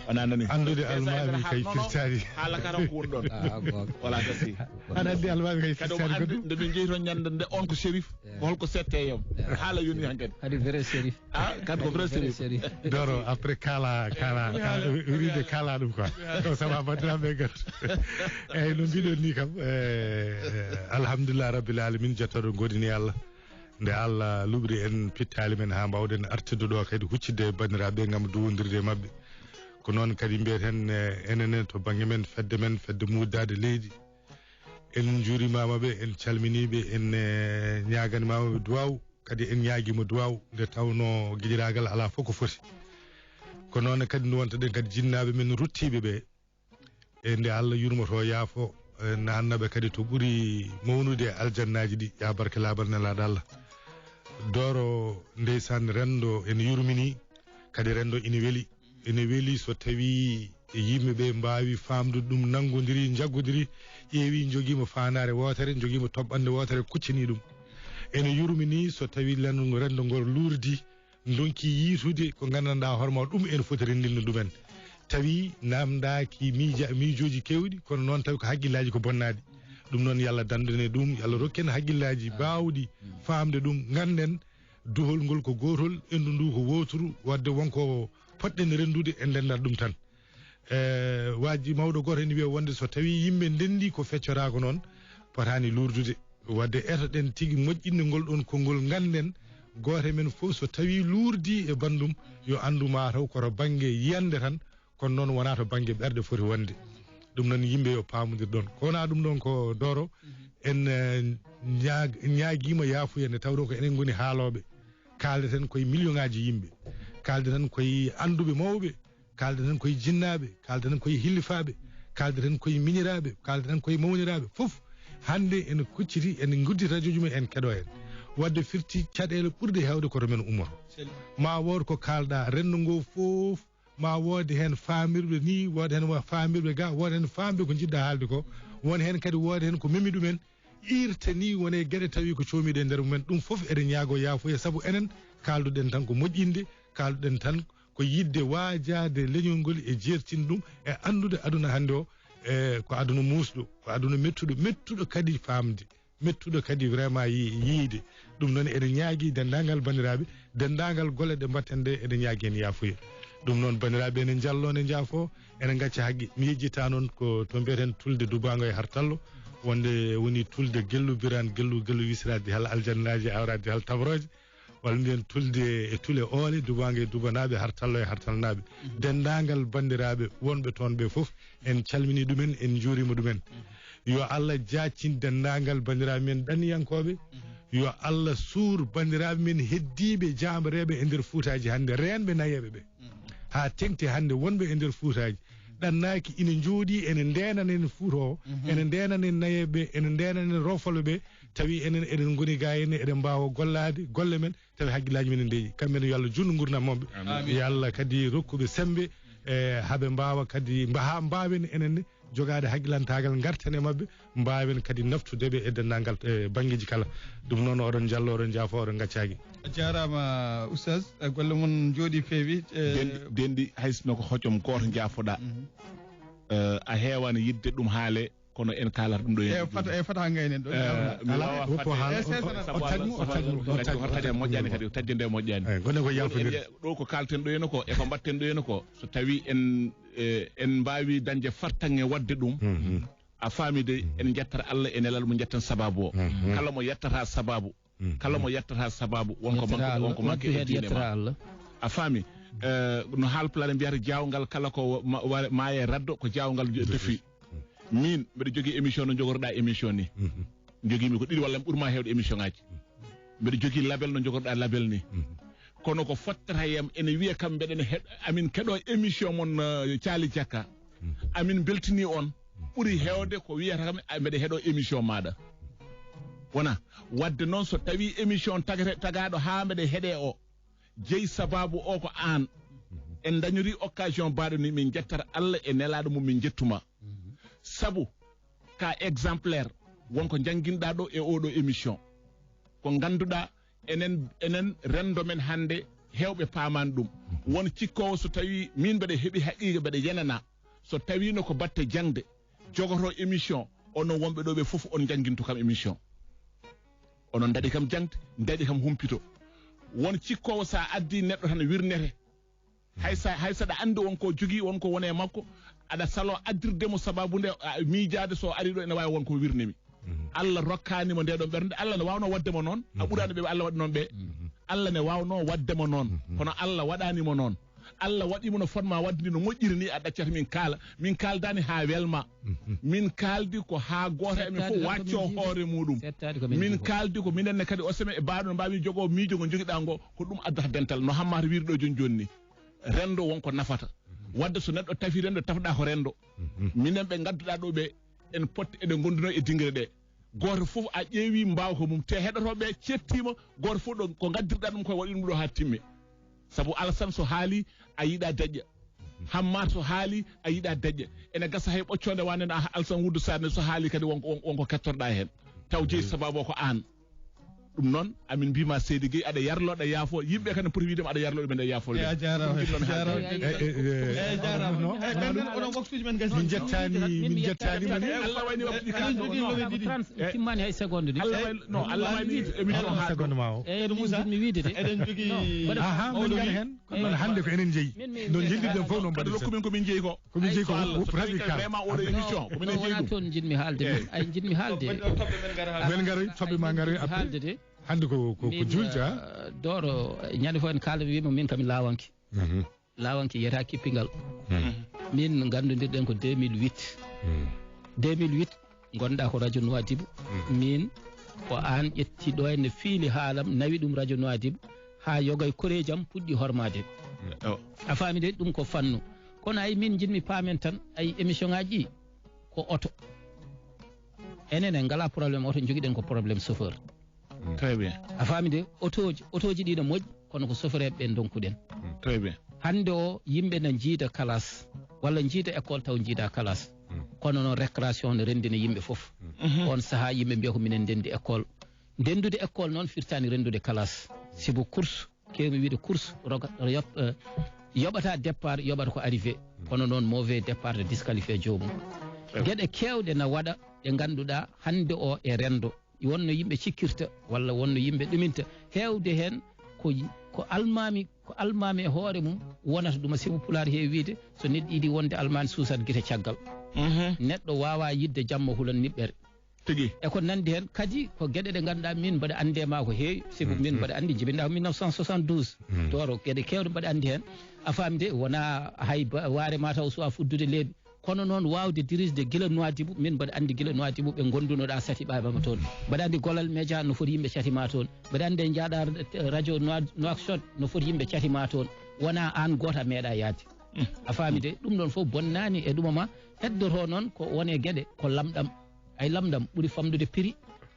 Wona nani? Anndude almaami kay firtaani. Haala ka tan ko woni ɗon. Wala gasi. Aɗa anndi almaami kay firtaani ko ɗum. Nde min njehi toon ñande nde on ko Serif, ko holko seettayam. Haala yoni han kadi. Kadi vrai Serif. Ah, kanko vrai Serif. Doro, après kala, kala, kala, wiride kala ɗum quoi. Ɗo sama bandiraɓe gattu. Eyyi, no mbiɗon ni kam, eh, eh, alhamdulillah rabbil alamin, jettooɗo godini Allah. Nde Allah luɓri en pittaali men haa mbawɗen artude ɗo kadi huccude e bandiraɓe ngam duwondirde e maɓɓe. Ko noon kadi mbiyeten, eh, enen to bangge men, fedde men, fedde muddade leydi. En njuurimaama ɓe, en calminiiɓe, en, eh, ñaaganimaama ɓe duwaaw. Kadi en ñaagiima duwaaw nde tawnoo giƴiraagal alaa fof ko foti. Ko noon kadi nde wonta ɗen kadi jinnaaɓe men ruttiiɓe ɓe. E nde Allah yurmoto yaafo, e naanna ɓe kadi to ɓuri mawnude e aljannaaji ɗi, yaa barke laaɓal Nelaaɗo Allah. Doro ndeysaan renndo ene yurminii, kadi renndo ene weli. Ene weli so tawii yimɓe ɓe mbaawi faamde ɗum, nanngodiri, njaggodiri, ƴeewi, njogiima faandaare wootere, njogiima toɓɓannde wootere, kuccini ɗum. Ene yurmi ni so tawii renndo, renndo ngol luurdi, ndonki yiitude ko nganndanɗaa hoore maa ɗum ene foti renndinde ɗumen. Tawi naamndaaki miija-, miijooji keewɗi, kono noon tawi ko hakkillaaji ko bonnaaɗi. Ɗum noon, yo Allah danndane ɗum, yo Allah rokku en hakkillaaji baawɗi faamde ɗum, ngannden duhol ngol ko gootol, endu ndu ko wooturu, wadde won ko potɗen renndude en ndenndat ɗum tan. E, waaji mawɗo gooto ene wiya wonde so tawii yimɓe ndenndi ko feccotaako noon, potaani luurdude. Wadde etoɗen tigi moƴƴinde ngol ɗoon konngol, ngannden gooto e men fof so tawii luurdii e banndum, yo anndu maa taw ko to bannge yiyannde tan, kono noon wonaa to bannge ɓerɗe foti wonde. Ɗum noon yimɓe yo paamondir ɗoon. Ko wonaa ɗum ɗoon ko Doro, en, eh, ñaag-, ñaagiima yaafuya nde tawɗo ko enen ngoni haalooɓe. Kaaldeten koye miliyoŋaaji yimɓe. Kaaldeten koye annduɓe mawɓe. Kaaldeten koye jinnaaɓe. Kaaldeten koye hillifaaɓe. Kaaldeten koye miñiraaɓe. Kaaldeten koye mawniraaɓe. Fof hannde ene kucciti, ene nguddi rajooji mum en keɗo en. Wadde firti caɗeele ɓurɗe heewde ko to men ummoto. Ma wood ko kaalɗaa, renndo ngo fof ma woode heen faamirɓe ni, woode heen wa-, faamirɓe ga, woode heen faamɓe ko njiɗɗa haalde ko, won heen kadi woode heen ko memi ɗumen, irta ni wone geɗe tawi ko coomiɗe e nder mumen. Ɗum fof eɗen ñaago yaafuya, sabu enen kaalduɗen tan ko moƴƴinde, kaalduɗen tan ko yiɗde waajaade leñol ngol e jeertinde ɗum e anndude aduna hannde o, e ko aduna muusɗo, ko aduna mettuɗo, mettuɗo kadi faamde. Mettuɗo kadi vraiment yi-, yiyde. Ɗum noon eɗen ñaagii denndaangal banndiraaɓe, denndaangal golle ɗe mbaɗten ɗe, eɗen ñaagii heen yaafuya. Ɗum noon banndiraaɓe, enen njallo, enen njaafo, enen ngacca haqqe. Mi yejjitaa noon ko to mbiyeten Tulde Dubaango e Hartallo, wonde woni Tulde Gellu, Biraan Gellu, Gellu wisiraade hal aljannaaji, awraade hal tabrooje. Walla mbiyen Tulde e Tule Oole, Dubaango e Dubanaaɓe, Hartallo e Hartalnaaɓe. Denndaangal banndiraaɓe wonɓe toon ɓe fof, en calminii ɗumen, en njuuriima ɗumen. Yo Allah jaacin denndaangal banndiraaɓe men ɗanniyankooɓe. Yo Allah suur banndiraaɓe men heddiiɓe jaambareeɓe e nder Fuutaaji hannde, reenɓe nayeeɓe ɓe. Haa teŋti hannde wonɓe e nder Fuutaaji. Ɗannaaki ina njooɗii, ene ndeenana en Fuuta o, ene ndeenana en nayeeɓe ɓe, ene ndeenana en roofolɓe ɓe, tawi enen eɗen ngoni ga henne, eɗen mbaawa gollaade golle men, tawi hakkillaaji men ene ndeeƴi. Kamɓe ne, yo Allah juutnu nguurndam maɓɓe. Amiin. Yo Allah kadi rokku ɓe semmbe, e, haa ɓe mbaawa kadi mba-, haa mbaawen enen ne jogaade haqqilantaagal ngarten e maɓɓe, mbaawen kadi naftude ɓe e denndaangal e banngeeji kala. Ɗum noon, oɗon njalloo, oɗon njaafoo, oɗon ngaccaaki. A jaaraama, Oustaz. Eh, golle mon njooɗi, feewi. Eh, denɗi, denɗi, hay sinno ko hojom gooto njaafoɗaa. Mhm. Eh, a heewaani yiɗde ɗum haale, kono en kaalata ɗum ɗo e fata, e fata ngaynen ɗo. Eh, mi Alaa, waawa woppo fadde. Haala. Eh, o, o, o tagmu, o tagmu, o tagmu, o tagmu. Moƴƴaani kadi, o tagde nde moƴƴaani. Eh, gone ko yalfondir. Ɗo ko kaalten ɗo heno ko, e ko mbaɗten ɗo heno ko, so tawi en, eh, en mbaawi dañde fartaŋŋe waɗde ɗum, mhm, a faami de, mhm, en njettata Allah e Nelaaɗo mo njetten sabaabu o. Mhm. Kala mo yettata sabaabu, mhm, kala mo yettata sabaabu, wonko manque, wonko manque e diine ma. A faami? Eh, no Haalpulaar mbiyata, jaawngal kala ko ma-, wa-, maaye raddo, ko jaawngal defi. Min, mbeɗa jogii émission no njogorɗaa émission ni. Mhm. Njogiimi ko ɗiɗi walla mi ɓurma heewde émission ngaaji. Mbeɗa jogii label no njogorɗaa label ni. Mhm. Kono ko fottata e am ene wiya kam mbeɗen heɗ-, amin keɗoo émission mon, eh, Caali Jakka. Mhm. Amin mbeltinii on. Ɓuri heewde ko wiyata kam, a, mbeɗa heɗoo émission maaɗa. Wona, waɗde noon so tawii émission tagate-, tagaaɗo haa mbeɗa heɗee o, jeyi sabaabu o ko aan. En ndañorii occasion baaɗo ni, min njettata Allah e Nelaaɗo mum, min njettuma. Sabu ka exemplaire wonko njannginɗaa ɗo e oɗo émission. Ko ngannduɗaa enen, enen renndo men hannde heewɓe paamaani ɗum. Won cikkoowo so tawii miin mbeɗa heɓi haqiiqa, mbeɗa yenana. So tawiino ko batte jaŋde, jogoto émission, onon wonɓe ɗo ɓe fof on njanngintu kam émission. Onon ndaɗi kam jaŋde, ndaɗi kam humpito. Won cikkoowo so a addii neɗɗo tan wirnete. Hay sa, hay saɗa anndi won ko jogii, won ko woni e makko, aɗa saloo addirde mo sabaabu nde, a, miijaade so ari ɗo ene waawi won ko wirnimi. Mhm. Allah rokkaani mo ndee ɗoon ɓernde, Allah ne waawnoo waɗde mo noon, a, mhm, ɓuraani ɓe Allah waɗi noon ɓe. Mhm. Allah ne waawnoo waɗde mo noon, mhm, kono Allah waɗaani mo noon. Allah waɗi mo no fotmaa waɗde ni, no moƴƴiri ni, a ɗaccata min kaala, min kaaldaani haa welma. Mhm. Min kaaldi ko haa gooto e men fof waccoo hoore muuɗum. Min kaaldi ko minen ne kadi o seme e baaɗo no mbaawi jogoo miijo ngo njogiɗaa ngo, ko ɗum addata dental, no Hammaata wiiri ɗo jooni jooni ni. Renndo won ko nafata. Wadde so neɗɗo tafi renndo, tafɗa ko renndo. Mhm. Minen ɓe ngadduɗaa ɗo ɓe, en potti eɗen ngondunoo e dingre ɗe. Gooto fof a ƴeewi mbaawka mum. Te heɗotooɓe ɓe cettiima, gooto fof ɗo ko ngaddirɗaa ɗum koye waɗi ɗum ɗo haa timmi. Sabu Alasan so haali, a yiɗa daƴƴa. Hammaat so haali, a yiɗa daƴƴa. Ene gasa hay ɓoccoonde wande no Alasan Wuddu Saar ne so haali kadi won, won, won ko kettorɗaa heen. Taw jeyi sababu o ko aan. Ɗum noon, amin mbiima Seydi Gueye, aɗa yarlo, aɗa yaafo. Yimɓe kadi ne poti wiide ma aɗa yarlo ɗumen, aɗa yaafo. Eh, a jaaraama. Ɗum ɗon haalde. Eh, eh, eh, eh, jaaraama. Eh, ɓen ɗon, onon waktuuji men gasi. Min njettaani, min njettaani mo ni. Allah wayni waktuuji kala. Eɗen jogii lowe ɗiɗi. Timmani hay seconde ni. Allah wayni, no, Allah wayni émission haalde. Seconde ma o. Eh, min jiɗmi wiide de. Eɗen jogii. Aha, min ngara heen. Kono noon hannde ko enen njeyi. No njeɗirɗen fof noon mbaɗi. Rokku min ko min njeyi ko. Ko min njeyi ko. Inchallah. Wop radical. Vraiment oɗo émission ko minen njeyi ɗum. Toon njiɗmi haalde min. Ay, njiɗmi haalde. Men ngaroy, toɓɓe ma ngaroy après. Haalde de. Hannde ko, ko, ko juulta. Dooro, ñande fof en kaalda wiima min kam mi laawanke. Mhm. Laawanke yiyata kippingal. Mhm. Min nganndudirɗen ko deux mille huit. Mhm. Deux mille huit, ngonɗaa ko radio Nouadhibou. Mhm. Min ko aan ƴetti ɗo henne fiili haalam, nawi ɗum radio Nouadhibou, haa yoga e koreeji am puɗɗi hormaade. Mhm. Oh. A faami de, ɗum ko fannu. Kono ay min njiɗmi paamen tan, ay émission ngaaji ɗi ko oto. Enen en ngalaa problème oto, njogiɗen ko problème chauffeur. Mm. Très bien. A faami de, otooji, otooji ɗi ne moƴƴi, kono ko sofereeɓe ɓe ndonkuɗen. Mm. Très bien. Hannde o, yimɓe na njiida classe, walla njiida école taw njiida classe. Mm. Kono noon récréation ne renndina yimɓe fof. Mm. Mhm. On sahaa yimɓe mbiya ko minen ndenndi école. Ndenndude école noon firtaani renndude classe. Sibu course, keewmi wiide course, roga-, yoɓ-, eh, yoɓata départ, yoɓata ko arrivé. Mm. Kono noon mauvais départ ne disqualifié joomum. Très bien. Geɗe keewɗe na waɗa ɗe ngannduɗaa hannde o e renndo. Wonno yimɓe cikkirta, walla wonno yimɓe ɗuminta. Heewde heen ko, ko almaami, ko almaami e hoore mum wonata ɗum. Sibu Pulaar heewi wiyde, so neɗɗo yiɗi wonde almaami, suusat gite caggal. Mhm. Neɗɗo waawaa yiɗde jamma hulan niɓɓere. Tigi. E ko nanndi heen kadi, ko geɗe ɗe ngannduɗaa min mbaɗa anndi e maa ko heewi, sibu min mbaɗa anndi, njibinɗaa ko mille neuf cent soixante-douze. Mm. Dooro, geɗe keewɗe mbaɗa anndi heen. A faami de, wonaa hay ba-, waare ma taw suwaa fuddude leeɓi. Kono noon waawde dirisde gila Nouadhibou, min mbaɗa anndi gila Nouadhibou ɓe ngonndunoɗaa sati ɓaaɓe ma toon. Mbaɗa anndi Golal Média no foti yimɓe cati ma toon. Mbaɗa anndi njaaɗaa radio Noua-, Nouakchott no foti yimɓe cati ma toon. Wonaa aan gooto a meeɗaa yahde. Mm. A faami de, ɗum ɗoon fof bonnaani e ɗuma ma. Heddoto noon ko won e geɗe, ko lamɗam. Ay lamɗam ɓuri famɗude prix.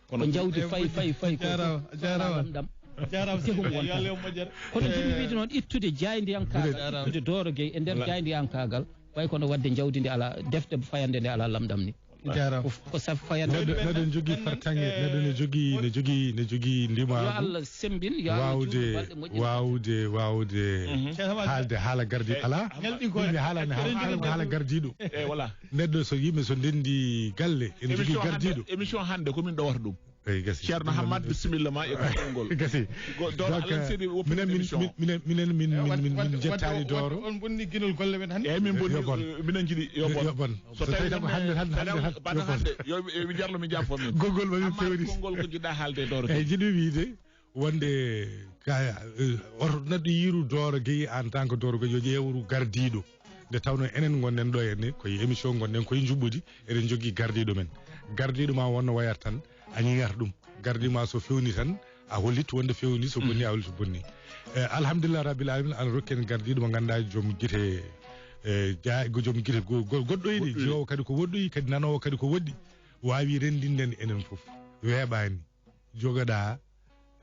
Ko jawdi fay, fay, fay, fay, jaaraama, jaaraama. Lamɗam. Jaaraama, sehum wonta. Yo Allah moƴƴere. Kono njiɗmi wiide noon, ittude jaayndiyankaagal, ittude Dooro Gueye e nder jaayndiyankaagal, Way kono waɗde jawdi nde alaa, defte fayannde nde alaa lamɗam ni. Jaaraama. Ko, ko saf fayannde. Neɗɗo, neɗɗo ne jogii fartaŋŋe, neɗɗo ne jogii, ne jogii, ne jogii ndimaagu. Yo Allah sembin, yo Allah waawde, juutnu balɗe moƴƴe. Waawde, waawde haalde haala gardi alaa. Yimɓe haala ne haala, haala, haala gardiiɗo. Neɗɗo so yimɓe so ndenndi galle, ene jogii gardiiɗo. Émission hannde ko min ɗowata ɗum. Eyi, gasi. Ceerno Hammad, bisimilla ma e konngol ngol. Gasi. Donc, Alan Seydi woppi minen, min, émission. Minen, minen, min, min, min, min jettaani Dooro. On bonni ginol golle men hannde. Eyi, min bonni, yo bon. Eh, minen njiɗi yo bon. Yo bon. So tawi ko hannde, hannde, hannde, hannde, hannde, yo bon. Hannde, yo, yo, yo jarlo mi jaafo min. Konngol ma min pewri. Konngol ko jiɗɗa haalde e Dooro. Eyi, njiɗmi wiyde wonde ka, eh, oto neɗɗo yiiru Dooro Gueye en tant que Dooro Gueye, yo ƴeewru gardiiɗo. Nde tawnoo enen ngonɗen ɗo henne, ko e émission ngonɗen, ko e njuɓɓudi, eɗen njogii gardiiɗo men. Gardiiɗo ma wonno wayata tan, a ñiŋat ɗum. Gardiiɗo ma so fewni tan, a hollit wonde fewni, so bonni, a hollit so bonni. Eh, alhamdulillah rabbil alamin, Allah rokki en gardiiɗo mo ngannduɗaa joom gite, eh, ja-, ko joom gite go-, go-, goɗɗoyɗi, jiwoowo kadi ko woɗɗoyi, kadi nanoowo kadi ko woɗɗi. Waawi renndinde en enen fof. Weeɓaani. Jogoɗaa,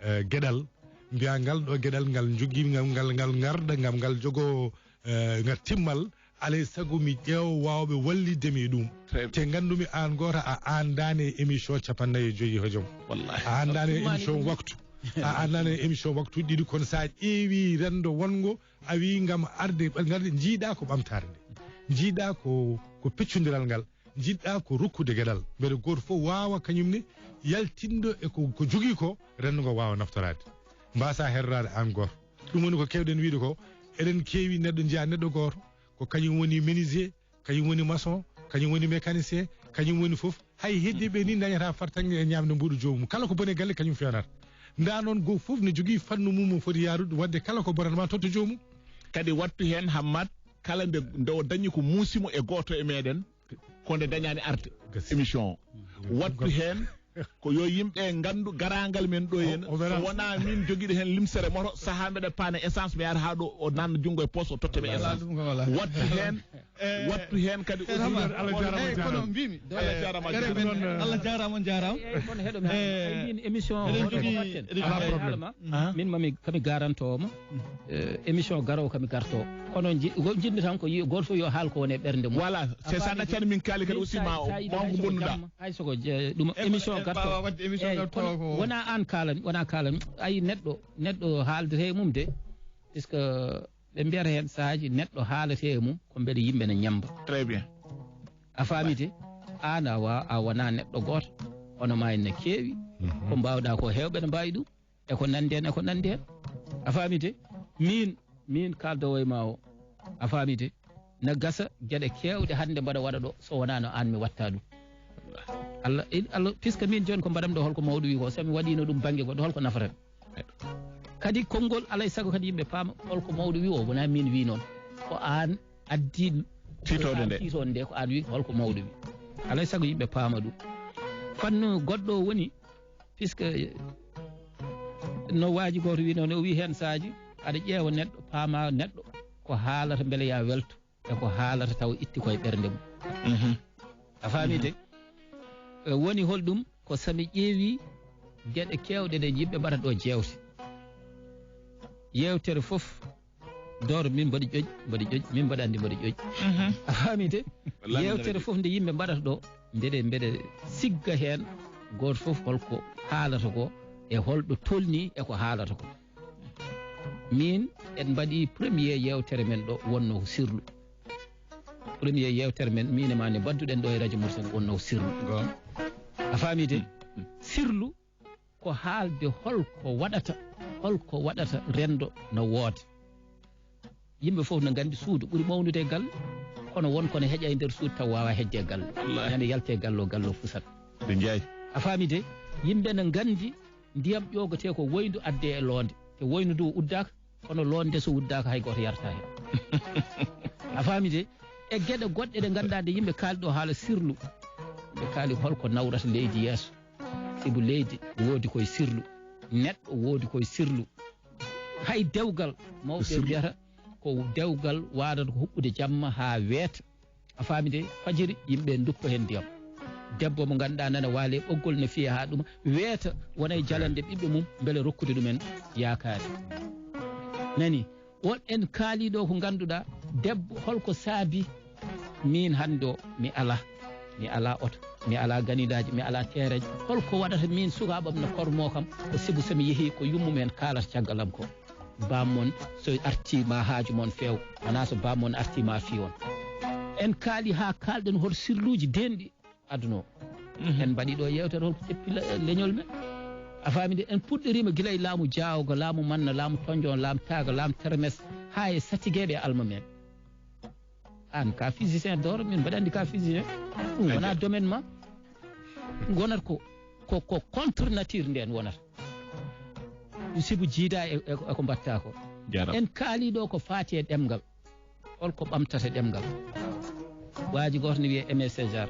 eh, geɗal, mbiyaa ngal ɗo geɗal ngal njogii, ngal, ngal, ngal ngarda, ngam ngal jogoo, eh, ngal timmal, alay sago mi ƴeewa waawɓe wallitde mi e ɗum. Très bien. Te nganndumi aan gooto a anndaani e émission cappanɗe nayi e joyi hojom. Wallahi. A anndaani e émission waktu. A anndaani e émission waktu ɗiɗi, kono so a ƴeewii renndo wonngo, a wii ngam arde, ngarde, njiiɗaa ko ɓamtaare nde. Njiiɗaa ko, ko peccundiral ngal. Njiɗɗaa ko rokkude geɗal, mbele gooto fof waawa kañum ne yaltindo e ko, ko jogii ko, renndo ngo waawa naftoraade. Mbaasaa herraade aan gooto. Ɗum woni ko keewɗen wiyde ko, eɗen keewi neɗɗo njiyaa neɗɗo gooto, ko kañum woni menuisier, kañum woni maçon, kañum woni mécanicien, kañum woni fof. Hay heddiiɓe ni dañataa fartaŋŋe e ñaamde mbuuɗu joomum. Kala ko boni e galle kañum feewnata. Ndaa noon goo fof ne jogii fannu mum mo foti yaarude, waɗde kala ko bonata ma totta joomum. Kadi wattu heen Hammat, kala nde, nde o dañi ko muusi mo e gooto e meeɗen, ko nde dañaani arde émission o. Wattu heen, ko yo yimɓe nganndu garaangal men ɗo henne. O, o so wonaa min jogiiɗo heen limsere moto, sahaa mbeɗa paana essence, mi yaata haa ɗo, o nanna junngo e poos, o totta mi essence. Ɗum ko wala. Wattu heen, eh, wattu heen kadi. Seeɗa aussi. Hammat. Allah jaaraama, eh, kono jaaraama. Mbimi. Allah jaaraama, jaaraama. Allah jaaraama, on jaaraama. Eyi, kono heɗo mi. Eh, ay, min émission eɗen o jogii, waɗten. Eɗen jogii. Alaa problème. Min mami kami garanto mo. Eh, émission garowo kami garto. Kono ji-, go-, jiɗmi tan ko yi-, gooto fof yo haal ko woni e ɓernde mum. Voilà, c'est ça. A faami de? Ɗaccani min kaali kadi aussi ma, sa, sa yiɗi ma hay ko soko bonnuɗa. Jamma, hay soko je-, ɗum e émission ko garto. Ɓaawa waɗde émission. Eyi, garto kono ko wona aan kaalan, wona kaalan. Ayi, neɗɗo, neɗɗo haaldete e mum de, puisque ɓe mbiyata heen sahaaji neɗɗo haalete e mum, ko mbele yimɓe ne ñammba. Très bien. A faami de? Aan a wa-, a wona neɗɗo gooto, hono ma en ne keewi. Mhm. Ko mbaawɗaa ko heewɓe ne mbaawi ɗum. E ko nanndi heen, e ko nanndi heen. A faami de? Miin, miin kaaldoowo e ma o. A faami de? Na gasa geɗe keewɗe hannde mbaɗa waɗa ɗo, so wonaa no aan mi watta ɗum. Allah, il-, Allah, puisque miin jooni ko mbaɗam ɗo, holko mawɗo wi ko, so mi waɗiino ɗum bannge goɗɗo, holko nafata mi? Kadi konngol, alay sago kadi yimɓe paama, holko mawɗo wi o, wonaa miin wi noon. Ko aan addi tiitoonde nde. Tiitoonde nde, ko aan wi, holko mawɗo wi. Alay sago yimɓe paama ɗum. Fannu goɗɗo o woni, puisque no waaji gooto wi noon, o wi heen saaji, aɗa ƴeewa neɗɗo, paama neɗɗo, ko haalata mbele ya welto, e ko haalata taw itti koye ɓernde mum. Mhm. A faami de? Mhm. E woni holɗum? Ko so mi ƴeewi geɗe keewɗe ɗe yimɓe mbaɗata ɗo jeewte. Yeewtere fof, Dooro, min mbaɗi ƴoƴ, mbaɗi ƴoƴ, min mbaɗa anndi mbaɗi ƴoƴ. Mhm. A faami de? Wallahi, min mbaɗa ƴoƴ. Yeewtere fof nde yimɓe mbaɗata ɗo, mbeɗe, mbeɗe sigga heen gooto fof holko haalata ko, e holɗo tolni e ko haalata ko. Min, en mbaɗi premier yeewtere men ɗo, wonno ko sirlu. Premier yeewtere men, min e ma nde mbaɗduɗen ɗo e Radio Mauritanie, wonno ko sirlu. Go. A faami de? Mm, mm. Sirlu ko haalde holko waɗata, holko waɗata renndo no wooda. Yimɓe fof no nganndi suudu ɓuri mawnude e galle, kono won ko ne heƴa e nder suudu taw waawaa heƴde e galle. Wallaahi. Ene yalta e galle o, galle o fusat. Ɓe njeey. A faami de? Yimɓe no nganndi ndiyam ƴoogatee ko woyndu addee e loonde. Te woyndu ndu uddaaka, kono loonde so uddaaka hay gooto yarataa heen. A faami de? E geɗe goɗɗe ɗe ngannduɗaa nde yimɓe kaali ɗo haala sirlu. Ɓe kaali holko nawrata leydi yeeso. Sibu leydi woodi koye sirlu. Neɗɗo woodi koye sirlu. Hay dewgal, mawɓe mbiyata ko dewgal waɗata ko huɓɓude jamma haa weeta. A faami de? Fajiri, yimɓe nduppa heen ndiyam. Debbo mo ngannduɗaa nana waali e ɓoggol, ne fiya haa ɗum weeta, wona e jalande ɓiɓɓe mum, mbele rokkude ɗumen yaakaare. Nani? On en kaali ɗo ko ngannduɗaa, debbo, holko saabi Min hannde o, mi alaa, mi alaa oto, mi alaa ganidaaji, mi alaa teereeji. Hol ko waɗata min sukaaɓam no kormoo kam? Ko sibu so mi yehii ko yummum en kaalata caggal am ko. Bammon so artii ma haaju mon feew, wonaa so bammon artii ma fii on. En kaali haa kaalɗen hol sirluuji denɗi aduna o. En mbaɗi ɗo yeewtere hol ko ƴeppi le-, leñol men. A faami de, en puɗɗoriima gila e laamu Jaawgo, laamu Manna, laamu Tonjon, laamu Taaga, laamu Termes, haa e satigeeɓe e almameeɓe. Aan ka physicien dooro, min mbaɗa anndi ka physicien. Ɗum wona domaine ma. Ngonat ko, ko, ko contre nature nden wonata. Ɗum sibu jiida e, e, e ko mbatta ko. Jaram. En kaali ɗo ko faati e ɗemngal. Holko ɓamtata ɗemngal? Waaji gooto ne wiyee Aimé Césaire.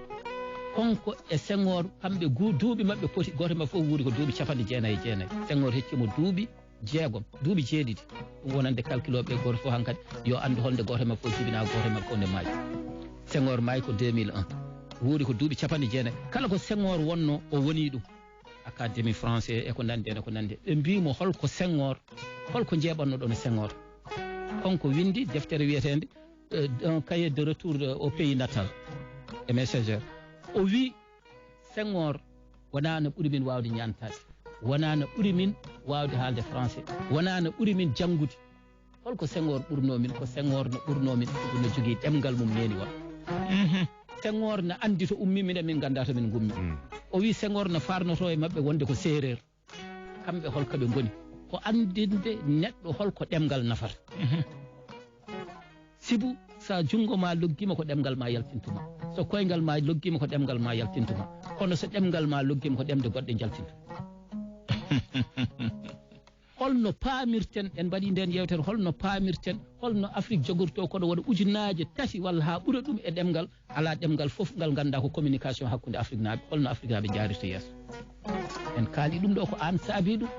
Konko e Senghor, kamɓe gu-, duuɓi maɓɓe poti, gooto e maɓɓe fof wuuri ko duuɓi capanɗe jeenayi e jeenayi. Senghor hecci mo duuɓi jeegom, duuɓi jeeɗiɗi. Ɗum wonande kalkilooɓe, gooto fof hankadi yo anndu holnde gooto e maɓɓe fof jibinaa, gooto e maɓɓe fof nde maayi. Senghor maayi ko deux mille un. Wuuri ko duuɓi capanɗe jeenayi. Kala ko Senghor wonno, o woni ɗum. Académie français e ko nanndi heen, e ko nanndi heen. Ɓe mbii mo, holko Senghor, holko njeeɓannoɗon e Senghor? Kanko winndi deftere wiyeteende, euh, Un cahier de retour, euh, au pays natal, e Messenger. O wii, Senghor wonaa no ɓuri min waawde ñaantaade, wonaa no ɓuri min waawde haalde français, wonaa no ɓuri min janngude. Holko Senghor ɓurnoo min? Ko Senghor no ɓurnoo min, sabu no jogii ɗemngal mum neeni wa. Mhm. Senghor no anndi to ummi, minen min nganndaa to min ngummi. Mm. O wii Senghor no faarnotoo e maɓɓe wonde ko seereer. Kamɓe holko ɓe ngoni? Ko anndinde neɗɗo holko ɗemngal nafata. Mhm. Sibu, so junngo ma loggiima, ko ɗemngal ma yaltintuma. So koyngal ma loggiima, ko ɗemngal ma yaltintuma. Kono so ɗemngal ma loggiima, ko ɗemɗe goɗɗe njaltintuma. Holno paamirten, en mbaɗii ndeen yeewtere, holno paamirten, holno Afrik jogortoo kono wona ujunaaje tati walla haa ɓura ɗum e ɗemngal, alaa ɗemngal fof ngal nganndaa ko communication hakkunde Afriknaaɓe, holno Afriknaaɓe njaarirta yeeso? En kaali ɗum ɗo, ko aan saabii ɗum.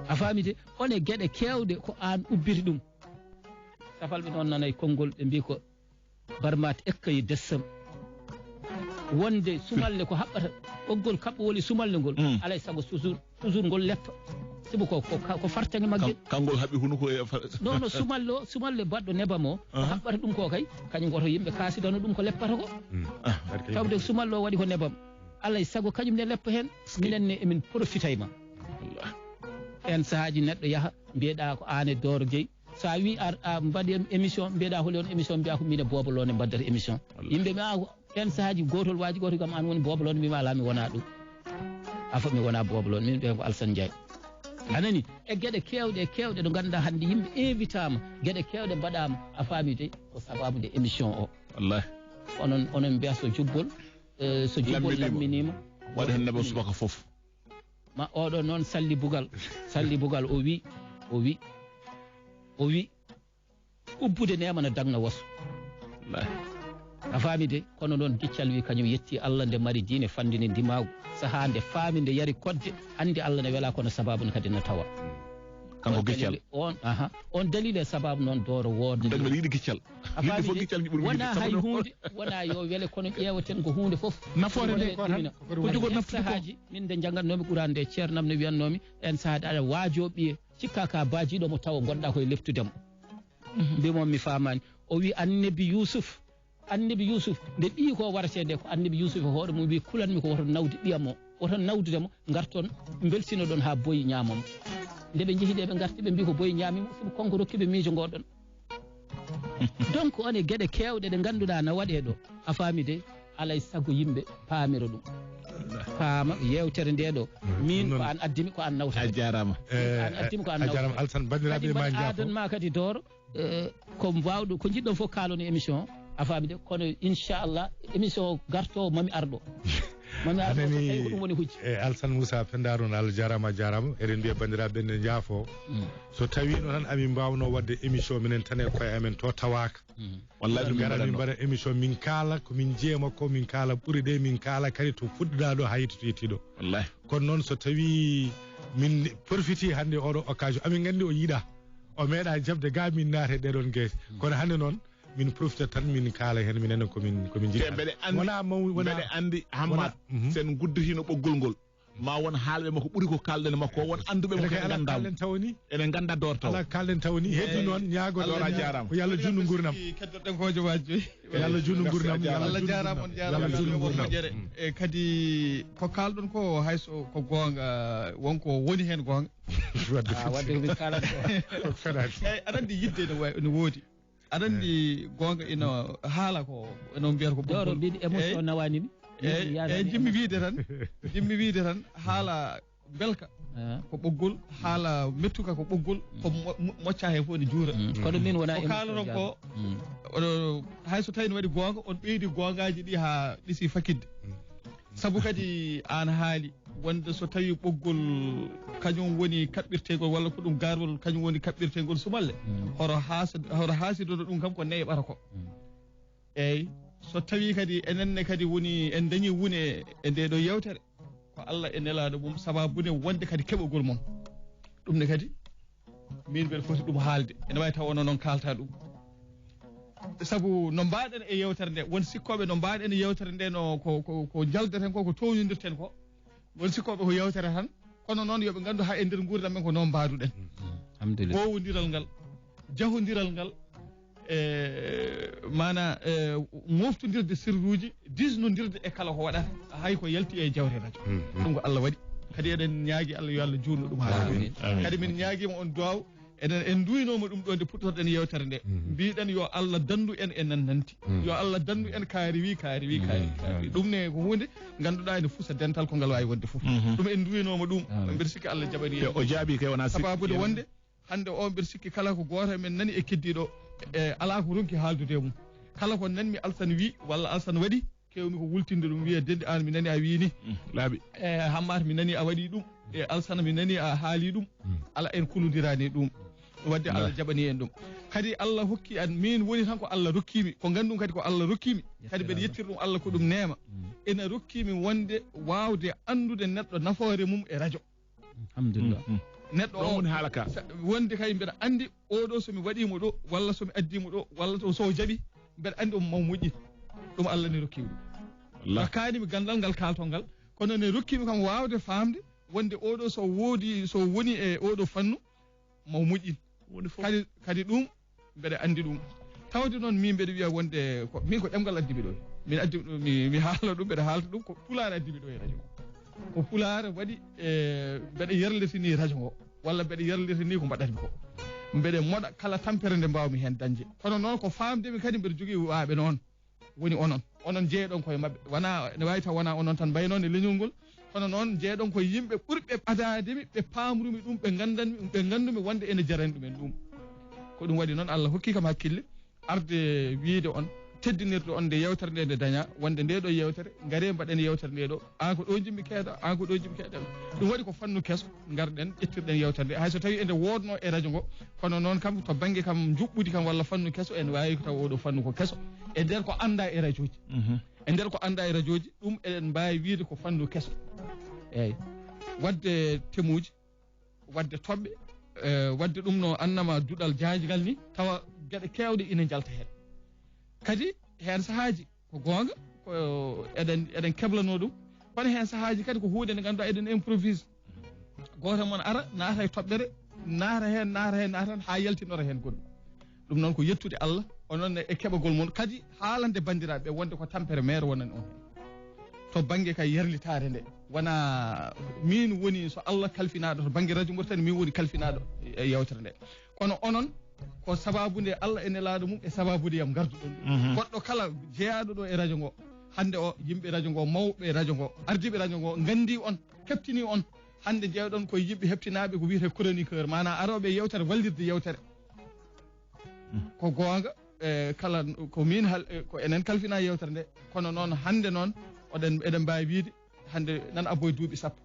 A faami de, on e geɗe keewɗe ko aan ubbiri ɗum. Safalɓe noon nanay konngol, ɓe mbii ko Barmaat ekkay dessam. Wonde sumalle ko haɓɓata, ɓoggol kaɓɓo woni sumalle ngol, mm, alay sago toujours, toujours ngol leppa. Sibu ko, ko, ko fartaŋŋe magge. Kan-, kangol haɓi hunuko e fa- Non, non, sumalle o, sumalle baɗɗo nebam o, ko, aha, haɓɓata ɗum ko kay, kañum woto yimɓe kaasidano ɗum ko leppata ko. Mm. Ah, barke. Tawde sumalle o waɗi ko nebam. Alay sago kañum ne leppa heen, minen ne emin profita e ma. Wallah. Ɓeen sahaaji neɗɗo yaha, mbiyeɗaa ko aan e Dooro Gueye, so a wii ar-, a mbaɗi em-, émission, mbiyeɗaa holi on émission, mbiyaa ko min e Boobo Loone mbaddata émission. Wallaahi. Yimɓe mbiya, "Ah, ɓeen sahaaji gootol waaji gooto kam aan woni Boobo Loone," mbiyma, "Alaa, mi wonaa ɗum. Afa, mi wonaa Boobo Loone, min ɓe ko Alsan Njaay." A nani? E geɗe keewɗe, e keewɗe ɗo ngannduɗaa hannde yimɓe invitaama, geɗe keewɗe mbaɗaama, a faami de, ko sabaabu nde émission o. Wallaahi. Onon, onon mbiya so jubbol, eh, so jubbol lamminiima, waɗa heen nebam subaka fof. Ma oɗo noon Salli Bugal. Salli Bugal o wi, o wi, o wi, ubbude neema no dagna woso. Wallaahi. A faami de, kono noon giccal wi kañum yetti Allah nde mari diine fandini ndimaagu. Sahaa nde faami nde yari kodde, anndi Allah ne welaa kono sabaabu ne kadi ne tawa. Kanko on giccal. Dalili, on, aha, on dalili e sabaabu noon dooro woodde. Dagna yiɗi giccal. A yimɓe faami fof de, giccal njiɓɓuri wona yiɗde hay sabu no huunde, wona yo wele kono ƴeewaten ko huunde fof. Nafoore nde ko tan, ko jogoo naftude ko. Sahaaji, min nde njanngatnoomi Quraan nde, ceernam ne wiyannoomi, en sahaaji aɗa waajoo ɓiye, cikka ka baajiiɗo mo tawa ngonɗaa koye leptude mo. Mhm. Mbimo mi faamaani. O wi annabi Yuusuf, annabi Yuusuf, nde ɓiyi ko waratee nde, ko annabi Yuusuf e hoore mum wi kulanmi ko woto nawde ɓiyam o. Woto nawdude mo, ngarton, mbeltinoɗon haa boyi ñaama mo. Nde ɓe njehi nde, ɓe ngarti, ɓe mbii ko boyi ñaami mo, sibu kanko rokki ɓe miijo ngoɗon. Donc, on e geɗe keewɗe ɗe ngannduɗaa na waɗee ɗo, a faami de, alay sago yimɓe paamira ɗum. Paama yeewtere nde ɗo, min ko an addimi, ko an nawta. A jaaraama. Min ko an addimi, ko an nawta. A jaaraama, Alsan, banndiraaɓe. Kadi ma mbaɗi njaafo. Aaden ma kadi dooro. Eh, ko mbaawɗo, ko njiɗɗon fof kaalon e émission o, a faami de, kono inchallah, émission o gartoowo mami arɗo. Mami arɗo ko tawi ko ɗum woni hujja. E Alsan Moussa Pendaron, Allah jaaraama, a jaaraama. Eɗen mbiya banndiraaɓe ɓe ne njaafo. Mm. So tawiino tan amin mbaawno waɗde émission minen tan e koye amen to tawaaka. Mm. Wallaahi, min ngara min mbaɗa émission, min kaala ko min jeema ko, min kaala ɓuri ɗe, min kaala kadi to fuɗɗuɗaa ɗo haa yettude yettii ɗo. Wallaahi. Kono noon so tawi min profiti hannde oɗo occasion, amin nganndi o yiɗaa. O meeɗa jaɓde ga min naate ɗeɗon geese. Kono hannde noon, min profita tan, min kaala heen, minen ko min, ko min njiɗi. Te mbeɗe anndi, wona maw-, wona, mbeɗe anndi Hammat, wona, mhm, sen gudditino ɓoggol ngol. Ma won haalɓe makko ɓuri ko kaalɗen e makko o, won annduɓe mo Ene kay kadi ala nganndaa mo. Kaalen taw ni. Ene ngannda doorto. Ala kaalen taw ni. Heddi Eeyi. Noon ñaagol Allah Allah ña-, jaaraama. Ko Yalla Eeyi. Juutnu nguurndam. Keddorɗen ko jowaji joyi. Yalla juutnu Merci, nguurndam, a jaaraama. Yalla Allah juutnu jaaraama, on nguurndam. Jaaraama. Yalla Yalla juutnu juutnu nguurndam. Moƴƴere. Mm. E kadi ko kaalɗon ko hay so ko goonga, wonko woni heen goonga. Wadde Ah, wadde ko min kaalata ko. Ko fenaani. Eeyi, aɗa anndi yidde ene wa-, ene woodi. Aɗa anndi goonga ina haala ko, ene mbiyata ko Doro ɓoggol. Mbiɗi émotion Eeyi. Nawani mi. Eeyi, Mbiɗi eeyi, yaadani jimmi émotion. Wiide tan, jimmi wiide tan, haala belka Ah. Ko ɓoggol, haala mettuka ko ɓoggol, ko mo-, mo-, mocca heen fof ne juura. Mm. Kono min wona Ko émotion kaaloroo ko, jaabaa. Mm. Oɗo, hay so tawi ne waɗi goonga, on ɓeydi goongaaji ɗi haa ɗisi fakidde. Mm. Sabu kadi aan haali wonde so tawi ɓoggol kañum woni kaɓɓirteengol walla ko ɗum gaarwol kañum woni kaɓɓirteengol sumalle. Mm. Horo haasa-, horo haasidono ɗum kam ko neeɓata ko. Mm. Eeyi, so tawi kadi enen ne kadi woni en dañi wune e nde ɗo yewtere, ko Allah e nelaaɗo mum sababude wonde kadi keɓogol mon. Ɗum ne kadi, min mbeɗa foti ɗum haalde. Ene waawi taw onon noon kaalta ɗum. Sabu no mbaɗen e yewtere nde, won sikkooɓe no mbaɗen e yewtere nde no ko, ko, ko njaldaten ko, ko tooñondirten ko. Won sikkooɓe ko yewtere tan, kono noon yo ɓe nganndu haa e nder nguurndam men ko noon mbaɗuɗen. Alhamdulillah. Wowondiral ngal, jahondiral ngal, e maana, e moftondirde sirruuji, diisnondirde e kala ko waɗata, hay ko yalti e jawre radio. Mm, mm. Ɗum ko Allah waɗi. Kadi eɗen ñaagi Allah yo Allah juutnu ɗum haa Amin. Amin. Kadi min ñaagiima on duwaaw, enen en nduwinooma ɗum ɗo nde puɗɗorɗen yewtere nde. Mm. Mbiɗen yo Allah danndu en e nannanti. Mm. Yo Allah danndu en kaari wi, kaari wi, kaari wi, Mm. kaari wi. Ɗum ne ko huunde ngannduɗaa ene fusa dental ko ngal waawi wonde fof. Mhm. Ɗum en nduwinooma ɗum. Amin. Mbeɗa sikki Allah jaɓani en. Te o jaabi kay wona sikki. Sababude wonde hannde o mbeɗa sikki kala ko gooto e men nani e keddiiɗo, e alaa ko ronki haaldude e mum. Kala ko nanmi Alsan wi walla Alsan waɗi, keewmi ko wultinde ɗum wiya, "Denɗi aan mi nani a wii ni." Mm, laaɓi. E Hammaat mi nani a waɗi ɗum. E Alsan mi nani a haali ɗum. Mm. Ala en kulondiraani ɗum. Waɗde Allah Wallaahi. Jaɓani en ɗum. Kadi Allah hokki an, min woni tan ko Allah rokkimi. Ko nganndu kadi ko Allah rokkimi. Kadi mbeɗa yettir ɗum Allah ko ɗum neema. Mm. Ena rokkimi wonde waawde anndude neɗɗo nafoore mum e radio. Alhamdulillah. Mm, mm. Neɗɗo Ɗon o, woni haala ka. Sa-, wonde kay mbeɗa anndi oɗo so mi waɗimo ɗo, walla so mi addimo ɗo, walla to so o jaɓi, mbeɗa anndi omo maw moƴƴi. Ɗum Allah ne rokki mi ɗum. Wallah. Rokkaani mi ganndal ngal kaalton ngal, kono ne rokki mi kam waawde faamde wonde oɗo so woodi, so woni e oɗo fannu, maw moƴƴin. Woni fof. Kadi, kadi ɗum mbeɗa anndi ɗum. Tawde noon min mbeɗa wiya wonde ko, min ko ɗemngal addi mi ɗo. Min addi mi, mi haala ɗum, mbeɗa haalta ɗum, ko pulaar addi mi ɗo e radio. Ko pulaar waɗi, e, mbeɗa yerlitini radio ngo, walla mbeɗa yerlitini ko mbaɗatmi ko. Mbeɗa moɗa kala tampere nde mbaawmi heen dañde. Kono noon ko faamde mi kadi mbeɗa jogii waaɓe noon. Woni onon. Onon njeeyɗon koye maɓɓe. Wona, ne waawi taw wona onon tan mbayno e leñol ngol. Kono noon njeeyɗon koye yimɓe ɓurɓe ɓadaade mi, ɓe paamrumi ɗum, ɓe nganndanmi, ɓe nganndumi wonde ene jarani ɗumen ɗum. Ko ɗum waɗi noon Allah hokki kam hakkille arde wiyde on, teddinirde on nde yewtere nde nde daña, wonde nde ɗo yewtere, ngare mbaɗen yewtere nde ɗo. Aan ko ɗo jimmi keeɗa, aan ko ɗo jimmi keeɗa. Ɗum waɗi ko fannu keso, ngarɗen, ƴettirɗen yewtere nde. Hay so tawi ende woodno e radio ngo, kono noon kam to bannge kam njuɓɓudi kam walla fannu keso, en waawi taw oɗo fannu ko keso. E nder ko annda e radioji. Mhm. E nder ko annda e radioji, ɗum eɗen mbaawi wiyde ko fannu keso. Eeyi. Waɗde temuji, waɗde toɓɓe, e, waɗde ɗum no annama duɗal jaajgal ni, tawa geɗe keewɗe ina njalta heen. Kadi heen sahaaji ko goonga, ko eɗen, eɗen keblano ɗum, kono heen sahaaji kadi ko huunde nde ngannduɗaa eɗen improvise. Gooto e mon ara, naata e toɓɓere, naata heen, naata heen, naata heen, haa yaltinora heen goɗɗum. Ɗum noon ko yettude Allah, onon e keɓagol mon, kadi haalande banndiraaɓe wonde ko tampere meere wonani on heen. To bannge kay yerlitaare nde, wona min woni so Allah kalfinaaɗo to bannge radio Mauritanie, min woni kalfinaaɗo e yewtere nde. Kono onon, ko sababu nde Allah e nelaaɗo mum e sababude yam ngarduɗon ɗum. Mhm. Goɗɗo kala jeyaaɗo ɗo e radio ngo, hannde o, yimɓe radio ngo, mawɓe radio ngo, ardiiɓe radio ngo, nganndi on, keɓtini on. Hannde njeewɗon koye yimɓe heɓtinaaɓe ko wiyetee chroniqueur, maanaa arooɓe e yewtere, wallirde yewtere. Ko goonga, e, kala ko min hal-, e, ko enen kalfina yewtere nde. Kono noon, hannde noon, oɗen, eɗen mbaawi wiyde, hannde nan abboye duuɓi sappo.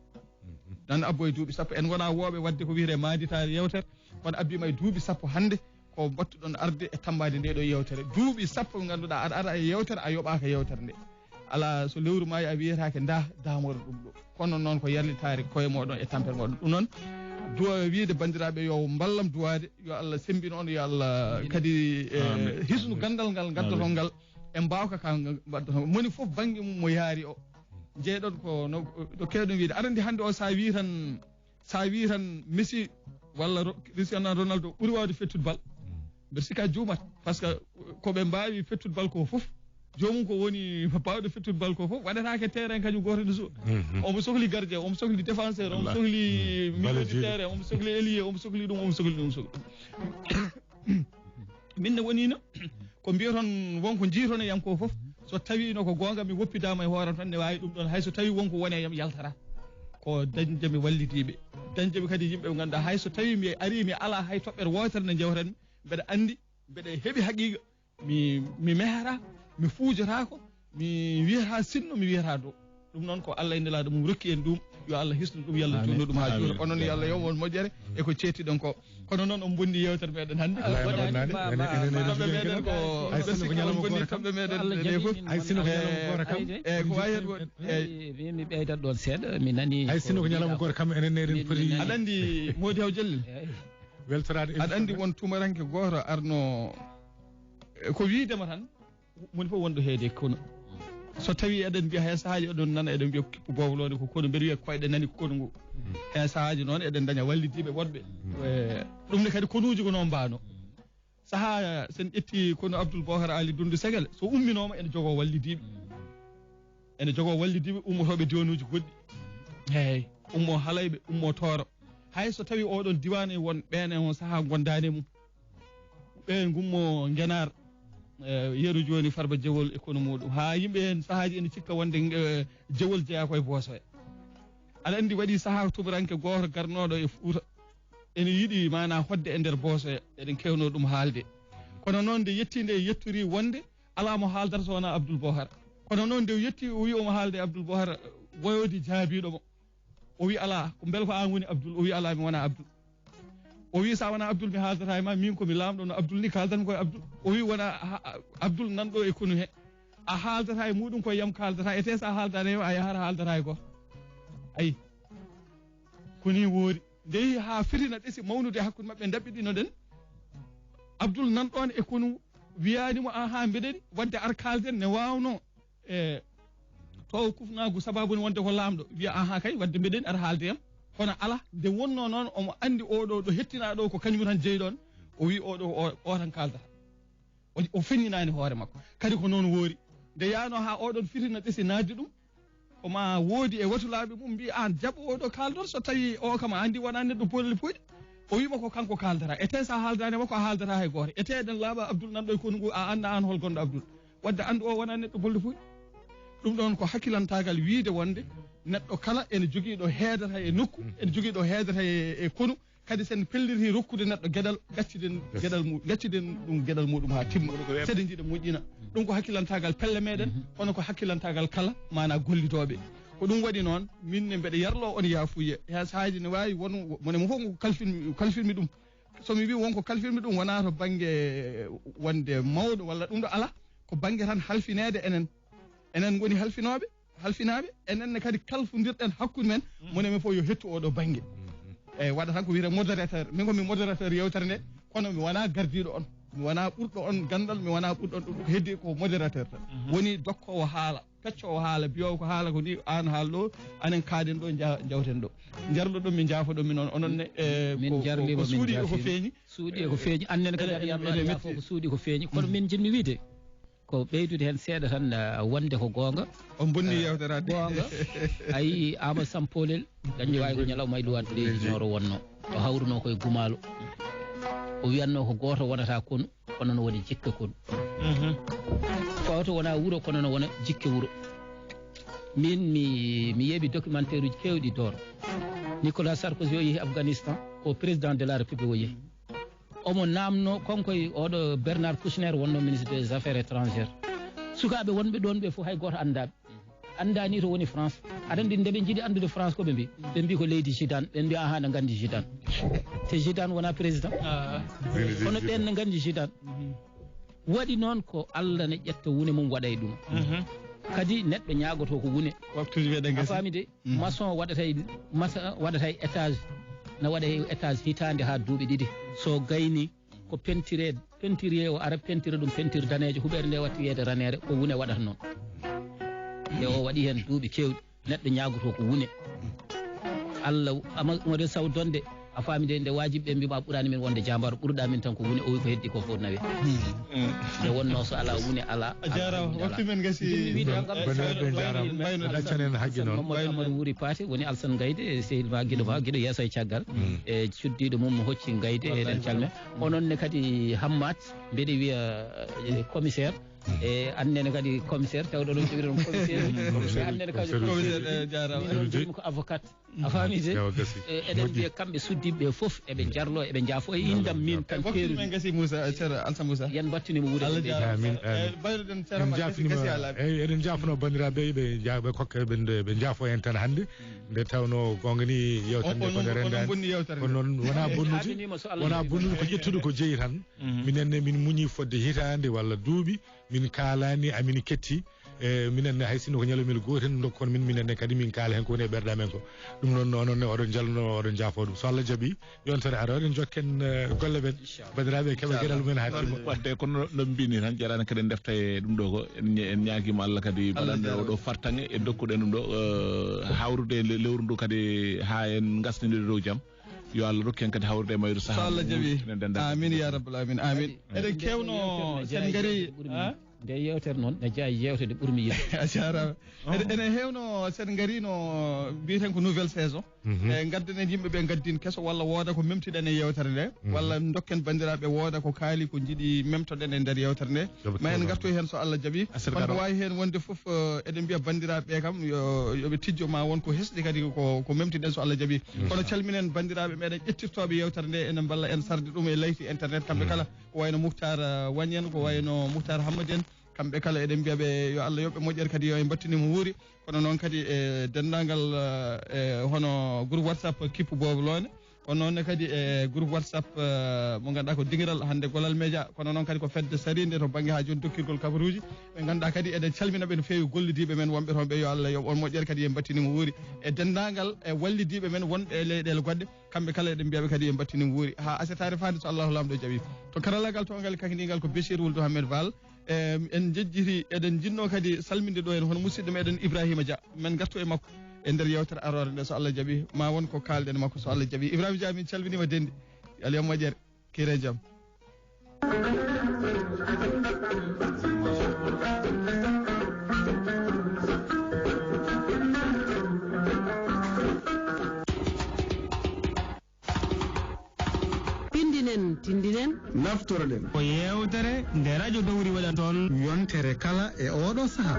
Nan abboye duuɓi sappo. En ngona wooɓe waɗde ko wiyetee maanditaare yewtere, kono abbiima e duuɓi sappo hannde, ko mbattuɗon arde e tammaade nde ɗo yewtere. Duuɓi sappo ɓe ngannduɗaa aɗa ara e yewtere, a yoɓaaka yewtere nde. Alaa, so lewru maayi a wiyetaake nda, damoɗo ɗum ɗo. Kono noon ko yarlitaare koye moɗon e tampere moɗon. Ɗum noon, duwa wiide banndiraaɓe yo mballam duwaade, yo Allah semmbin on, yo Allah Amin. Kadi, e, Amin. Hisnu Amin. Ganndal ngal ngaddoton Amin. Ngal, e mbaawka ka mbaɗdoton. Moni fof bannge mum mo yaari o. Jeeɗon ko no, no keewɗen wiyde. Aɗa anndi hannde o, so a wii tan, so a wii tan Messi walla Ro-, Cristiano Ronaldo ɓuri waawde fettude bal. Mbeɗa sikka juumat, par ce que ko ɓe mbaawi fettude bal ko fof, joomum ko woni baawɗo fettude bal ko fof, waɗataake terrain kañum gooto ene suwa. Mhm. Omo sohli gardien, omo sohli défenseur, omo Wallaahi. sohli Mm. milieu de Ballon terrain, omo sohli ailier, omo sohli ɗum, omo sohli ɗum, omo sohli ɗum. Min ne wonino ko mbiyaton wonko jiitonoyam ko fof, so tawiino ko goonga mi woppidaama e hooram tan, ne waawi ɗum ɗoon, hay so tawi wonko woni e yam yaltata. Ko dañde mi wallidiiɓe, dañde mi kadi yimɓe ɓe ngannduɗaa, hay so tawi mi arii mi alaa hay toɓɓere wootere nde njewtanmi, mbeɗa anndi, mbeɗa heɓi haqiiqa, mi, mi mehata, mi fuujotaako, mi wiyata sinno, mi wiyata dow. Ɗum noon ko Allah e Nelaaɗo mum rokki en ɗum, yo Allah hisnu ɗum, yo Allah Amiin. juutnu ɗum haa Amiin. juuta. Onon yo Allah yoɓ on moƴƴere e ko ceettiɗon ko. Kono noon on mbonni yeewtere meɗen hannde. Allah e Bonnaani. Bonnaani. Ma, ma, Enen, enen, ma, enen, Toɓɓe enen, meɗen ko, enen, enen, ɓe sikki enen, on enen, mbonni enen, toɓɓe meɗen enen, enen, fof. Hay sinno ko ñalawma gooto kam. Eyi, ko wawi hen won-, eyi. Mi, mi ɓeydat ɗon seeɗa, mi nani Hay ko sinno ko ñalawma mbiɗa gooto kam, enen, enen mi, mi poti nani. Aɗa anndi, Mody Haw Jallel? Eyi. Weltoraade Aɗa anndi émission won tumaranke gooto arno, e ko wiidema tan, moni fof wonɗo heede e kono. So tawi eɗen mbiya, hay sahaaji eɗen nana, eɗen mbiya kippu bowlode ko kono, mbeɗa wiya koyɗe nani ko kono ngu. Hay sahaaji noon eɗen daña wallidiiɓe woɗɓe. E, ɗum ne kadi konuuji ko noon mbaano. Sahaa sen ƴetti kono Abdoul Bokar Ali Dundu Segel, so umminooma ene jogoo wallidiiɓe. Ene jogoo wallidiiɓe ummotooɓe diwaanuuji goɗɗi. Eey, ummo Halayɓe, ummo Tooro. Hay so tawi oɗon diwaan e won ɓeen e on sahaa gondaani e mum. Ɓe ngummo Ngenaar, e, yeru jooni Farba Jewol e kono muuɗum. Haa yimɓe heen sahaaji ene cikka wonde, e, Jewol jeyaa koye Boosoya. Aɗa anndi waɗi sahaa tumuranke gooto garnooɗo e Fuuta. Ene yiɗi maanaa hoɗde e nder Boosoya. Eɗen keewno ɗum haalde. Kono noon nde yetti nde yettori wonde alaa mo haaldata so wonaa Abdoul Bokar. Kono noon nde o yetti o wii omo haalda e Abdoul Bokar, woyoodi jaabiiɗo mo. O wii alaa, ko mbele ko aan woni Abdoul? O wii alaa, mi wonaa Abdoul. O wii so a wonaa Abdoul mi haaldata e ma, min ko mi laamɗo no Abdoul ni kaaldanmi ko e Abdoul. O wii wonaa ha-, Abdoul nan ɗo e konu he. A haaldata e muuɗum ko e yam kaaldata, etee so a haaldaani e yam a yahat haaldata e gooto. Ayi. Ko nii woori. Nde yehi haa fitina ɗesi mawnude hakkunde maɓɓe, ndaɓɓiɗinoɗen. Abdoul nan ɗoon e konu wiyaani mo, "Ahaa, mbeɗa waɗi, waɗde ar kaalden ne waawnoo." E, taw kufnaagu sababu ne wonde ko laamɗo. Wiya, "Ahaa kay, waɗde mbeɗa ar haalde yam." Kono alaa, nde wonnoo noon, omo anndi oɗo ɗo hettinaa ɗo ko kañum tan jeyi ɗoon. O wii, "Oɗo, o, o tan kaaldata." O, o feññinaani hoore makko. Kadi ko noon woori. Nde yaanoo haa oɗon fitina ɗesi naatde ɗum, ko ma woodi e watulaaɓe mum mbiyi, "Aan jaɓo oɗo kaaldon, so tawi o kam a anndi wonaa neɗɗo bolli puyɗe." O wiima ko kanko kaaldata. Etee so a haaldaani makko, a haaldataa hay gooto. Etee eɗen laaɓa Abdoul nan ɗo e konu ngu, a anndaa aan hol gonɗo Abdoul. Waɗde anndu o wonaa neɗɗo bolli puyɗe. Ɗum ɗoon ko hakkilantaagal wiyde wonde neɗɗo kala ene jogii ɗo heedata e nokku, ene jogii ɗo heedata e, e konu. Kadi sen pelliti rokkude neɗɗo geɗal, gacciden Yes. geɗal mu-, gacciden ɗum geɗal muɗum haa timma. Kono ko weeɓa. Seɗen jiɗa moƴƴina. Ɗum ko hakkilantaagal pelle meɗen, kono ko hakkilantaagal kala maanaa gollitooɓe. Ko ɗum waɗi noon, min ne mbeɗa yarloo on yaafuye. Haa sahaaji ne waawi won, mone mo fof ko kalfin-, kalfinmi ɗum. So mi wii won ko kalfinmi ɗum, wonaa to bannge wonde mawɗo walla ɗum ɗo alaa. Ko bannge tan halfineede enen. Enen ngoni halfinooɓe, halfinaaɓe, enen ne kadi kalfondirɗen hakkunde men, mone men fof yo hettu oɗo bannge. Eyi, waɗa tan ko wiyetee modérateur. Min ko mi modérateur yewtere nde, kono mi wonaa gardiiɗo on. Mi wonaa ɓurɗo on ganndal, mi wonaa ɓurɗo on ɗum, ko heddi ko modérateur tan. Woni dokkoowo haala, peccoowo haala, biyoowo ko haala ko ni aan haal ɗo, anen kaaɗen ɗo, nja-, njawten ɗo. Njarlo ɗo, min njaafo ɗo, min on, onon ne, e, Min ko, ko, jarliima, ko min suuɗi ko jaafiima. Feeñi. Suuɗi ko feeñi, annen kadi Eɗen, aɗa yarno eɗen ñaafo metti. Ko suuɗi ko feeñi. Kono min njiɗmi wiyde, ko ɓeydude heen seeɗa tan, ah, wonde ko goonga. On bonni Eh, yewtere adde. Goonga. A yii Amadou Samb Poolel, dañde waawi ko ñalawma e Luwal leydi Nooro wonnoo. O hawrunoo koye Gumaalo. O wiyatnoo ko gooto wonata konu, kono no woni jikke konu. Mhm. Gooto wona wuro, kono no wona jikke wuro. Min mi, mi yeeɓi documentaire uji keewɗi Dooro. Nicolas Sarkozy o yehi Afghanistan, ko président de la République o yehi. Omo naamnoo, kanko e oɗo Bernard Kouchner wonnoo ministre des affaires étrangères. Sukaaɓe wonɓe ɗoon ɓe fof hay gooto anndaa ɓe. Anndaa ni to woni France. Aɗa anndi nde ɓe njiɗi anndude France ko ɓe mbi? Ɓe mbi ko leydi Zidane. Ɓe mbi ahaa, ne nganndi Zidane. Te Zidane wonaa président. Ah. Kono ɓeen ne nganndi Zidane. Mhm. Waɗi noon ko Allah ne ƴetta wune mum waɗa e ɗum. Mhm. Kadi neɗɗo ñaagoto ko wune. Waktuuji meɗen A ngasi. Faami de? Mhm. Maçon waɗata e, maçon waɗata e étage. Na waɗa e étage hitaande haa duuɓi ɗiɗi. So gayni ko pentireede, pentirier o ara pentira ɗum peinture daneejo, huɓeere nde watta wiyeede raneere, ko wune waɗata noon. Nde o waɗi heen duuɓi keewɗi, neɗɗo ñaagoto ko wune. Allah, ama, Umaru Sow Donde, a faami de, nde waajiɓe ɓe mbiima a ɓuraani min wonde jaambaaro, ɓuruɗaa min tan ko wune, o wi ko heddi ko fof nawe. Nde wonnoo so alaa wune alaa, A jaaraama, alaa wune alaa. Waktu men gasi. Njiɗmi wiide kam, Banndiraaɓe, en njaaraama. Mbayno Alsan, Accanen haqqe Alsan noon. Mamadou Amadou Wuri Paate, woni Alsan Gayde, e sehil ma, giɗo ma, giɗo yeeso e caggal. E cuddiiɗo mum mo hocci Gayde, eɗen calme. Onon ne kadi Hammat, mbeɗe wiya, eh, commissaire. E annene kadi commissaire, tawɗo ɗon jogiɗon commissaire. E annene kadi Commissaire, eh, jaaraama. Min noon jogiimi ko avocat. A faami de? Yawa, gasi. E, eɗen Moƴƴi. Mbiya kamɓe suddiiɓe ɓe fof, eɓe njarlo, eɓe njaafo. E indam min E tan waktu keerumi. Men gasi, Moussa, eh, Ceerno Alsa Moussa. Yan mbattini mo wuuri Allah e jaaraama. Amin, amin. Eh, mbayruɗen Ceerno En Hammat, gasi, jaafnima, gasi haa laaɓi. Eyi, eɗen jaafno banndiraaɓe, ɓe nja-, ɓe kokka, ɓe nde-, ɓe njaafo en tan hannde. Nde tawno goonga ni yewtere On, nde on, kono on, on rendaani. Bonni yewtere Kono nde. Noon wonaa bonnude, Aadaniima so Allah wonaa jaɓi. Bonnude, ko ƴettude ko jeyi tan. Minen ne min muñi fodde hitaande walla duuɓi, min kaalaani, amin ketti. E minen ne hay sinno ko ñalawmel gootel ndokkoon min, minen ne kadi min kaala heen ko woni e ɓerɗe amen ko. Ɗum noon, onon ne oɗon njalno, oɗon njaafo ɗum. So Allah jaɓi, yontere ara, oɗon jokken, eh, golle men. Inchallah. Banndiraaɓe keɓa Inchallah. Geɗal mumen haa timma. Wadde kono no mbini tan, jarani kadi en defta e ɗum ɗo ko, en ña-, en ñaagiima Allah kadi Allah baɗande jaaraama. Oɗo fartaŋe e dokkuɗen ɗum ɗo, eh, hawrude le-, lewru ndu kadi haa en ngasnindiri dow jam. Yo Allah rokku en kadi hawrude e mayru So sahaa Allah mo jaɓi. Wurtinen denndaangal Amin ya rabbal amin. Amin. Kadi, Eɗen nde kewno yewtere nde sen jeyaa ngari, yewtere ɓurmi ha? Nde yewtere noon, ne jeyaa yewtere nde ɓurmi yiɗde. A jaaraama. Eɗen, ene heewno sen ngarino mbiyaten ko nouvelle saison. Mhm. E ngaddanen yimɓe ɓe ngaddin keso walla wooda ko memtiɗen e yewtere nde. Mhm. Walla dokken banndiraaɓe wooda ko kaali ko njiɗi memtoɗen e nder yewtere nde. Yo ɓe Ma en keewno. Ngartu heen so Allah jaɓi. Asir Kono ko garo. Waawi heen wonde fof, eh, eɗen mbiya banndiraaɓe ɓe kam yo, yo ɓe tijjo ma won ko hesɗi kadi ko, ko memtiɗen so Allah jaɓi. Mhm. Kono calminen banndiraaɓe meɗen ƴettirtooɓe yewtere nde ene mballa en sarde ɗum e layti internet kamɓe Mhm. kala. Ko wayno Mouhtar, eh, Wagne en, ko wayno Mouhtar Hammadou en. Kamɓe kala eɗen mbiya ɓe yo Allah yoɓ ɓe moƴƴere kadi yo en mbattini mo wuuri. Kono noon kadi e denndaangal, eh, e hono groupe WhatsApp Kippu Boobo Loone. Kono noon ne kadi e groupe WhatsApp, eh, mo ngannduɗaa ko Dingiral hannde Golal Media. Kono noon kadi ko fedde sariinde to bannge haa jooni dokkirgol kabaruuji. Ɓe ngannduɗaa kadi eɗen calmina ɓe no feewi gollidiiɓe men wonɓe toon ɓe yo Allah yoɓ on moƴƴere kadi en mbattini mo wuuri. E denndaangal e wallidiiɓe men wonɓe e leyɗeele goɗɗe. Kamɓe kala eɗen mbiya ɓe kadi en mbattini mo wuuri. Haa asetaare faande so Allahu Laamɗo jaɓi. To karallaagal toongal e kakindiingal ko Bachir Wuldu Hammet Baal. Em, en njejjiti, eɗen njiɗno kadi salminde ɗo en hono musidɗo meɗen Ibrahima Dia. Men ngartu e makko e nder yewtere aroore nde so Allah jaɓi. Ma won ko kaalɗen e makko so Allah jaɓi. Ibrahima Dia, min calminiima denndi. Yo Allah yoɓ moƴƴere. Kiire jam. Pindinen, tindinen. Naftoroɗen. Ko yeewtere nde rajo Dowri waɗata toon. Yontere kala e oɗo saha.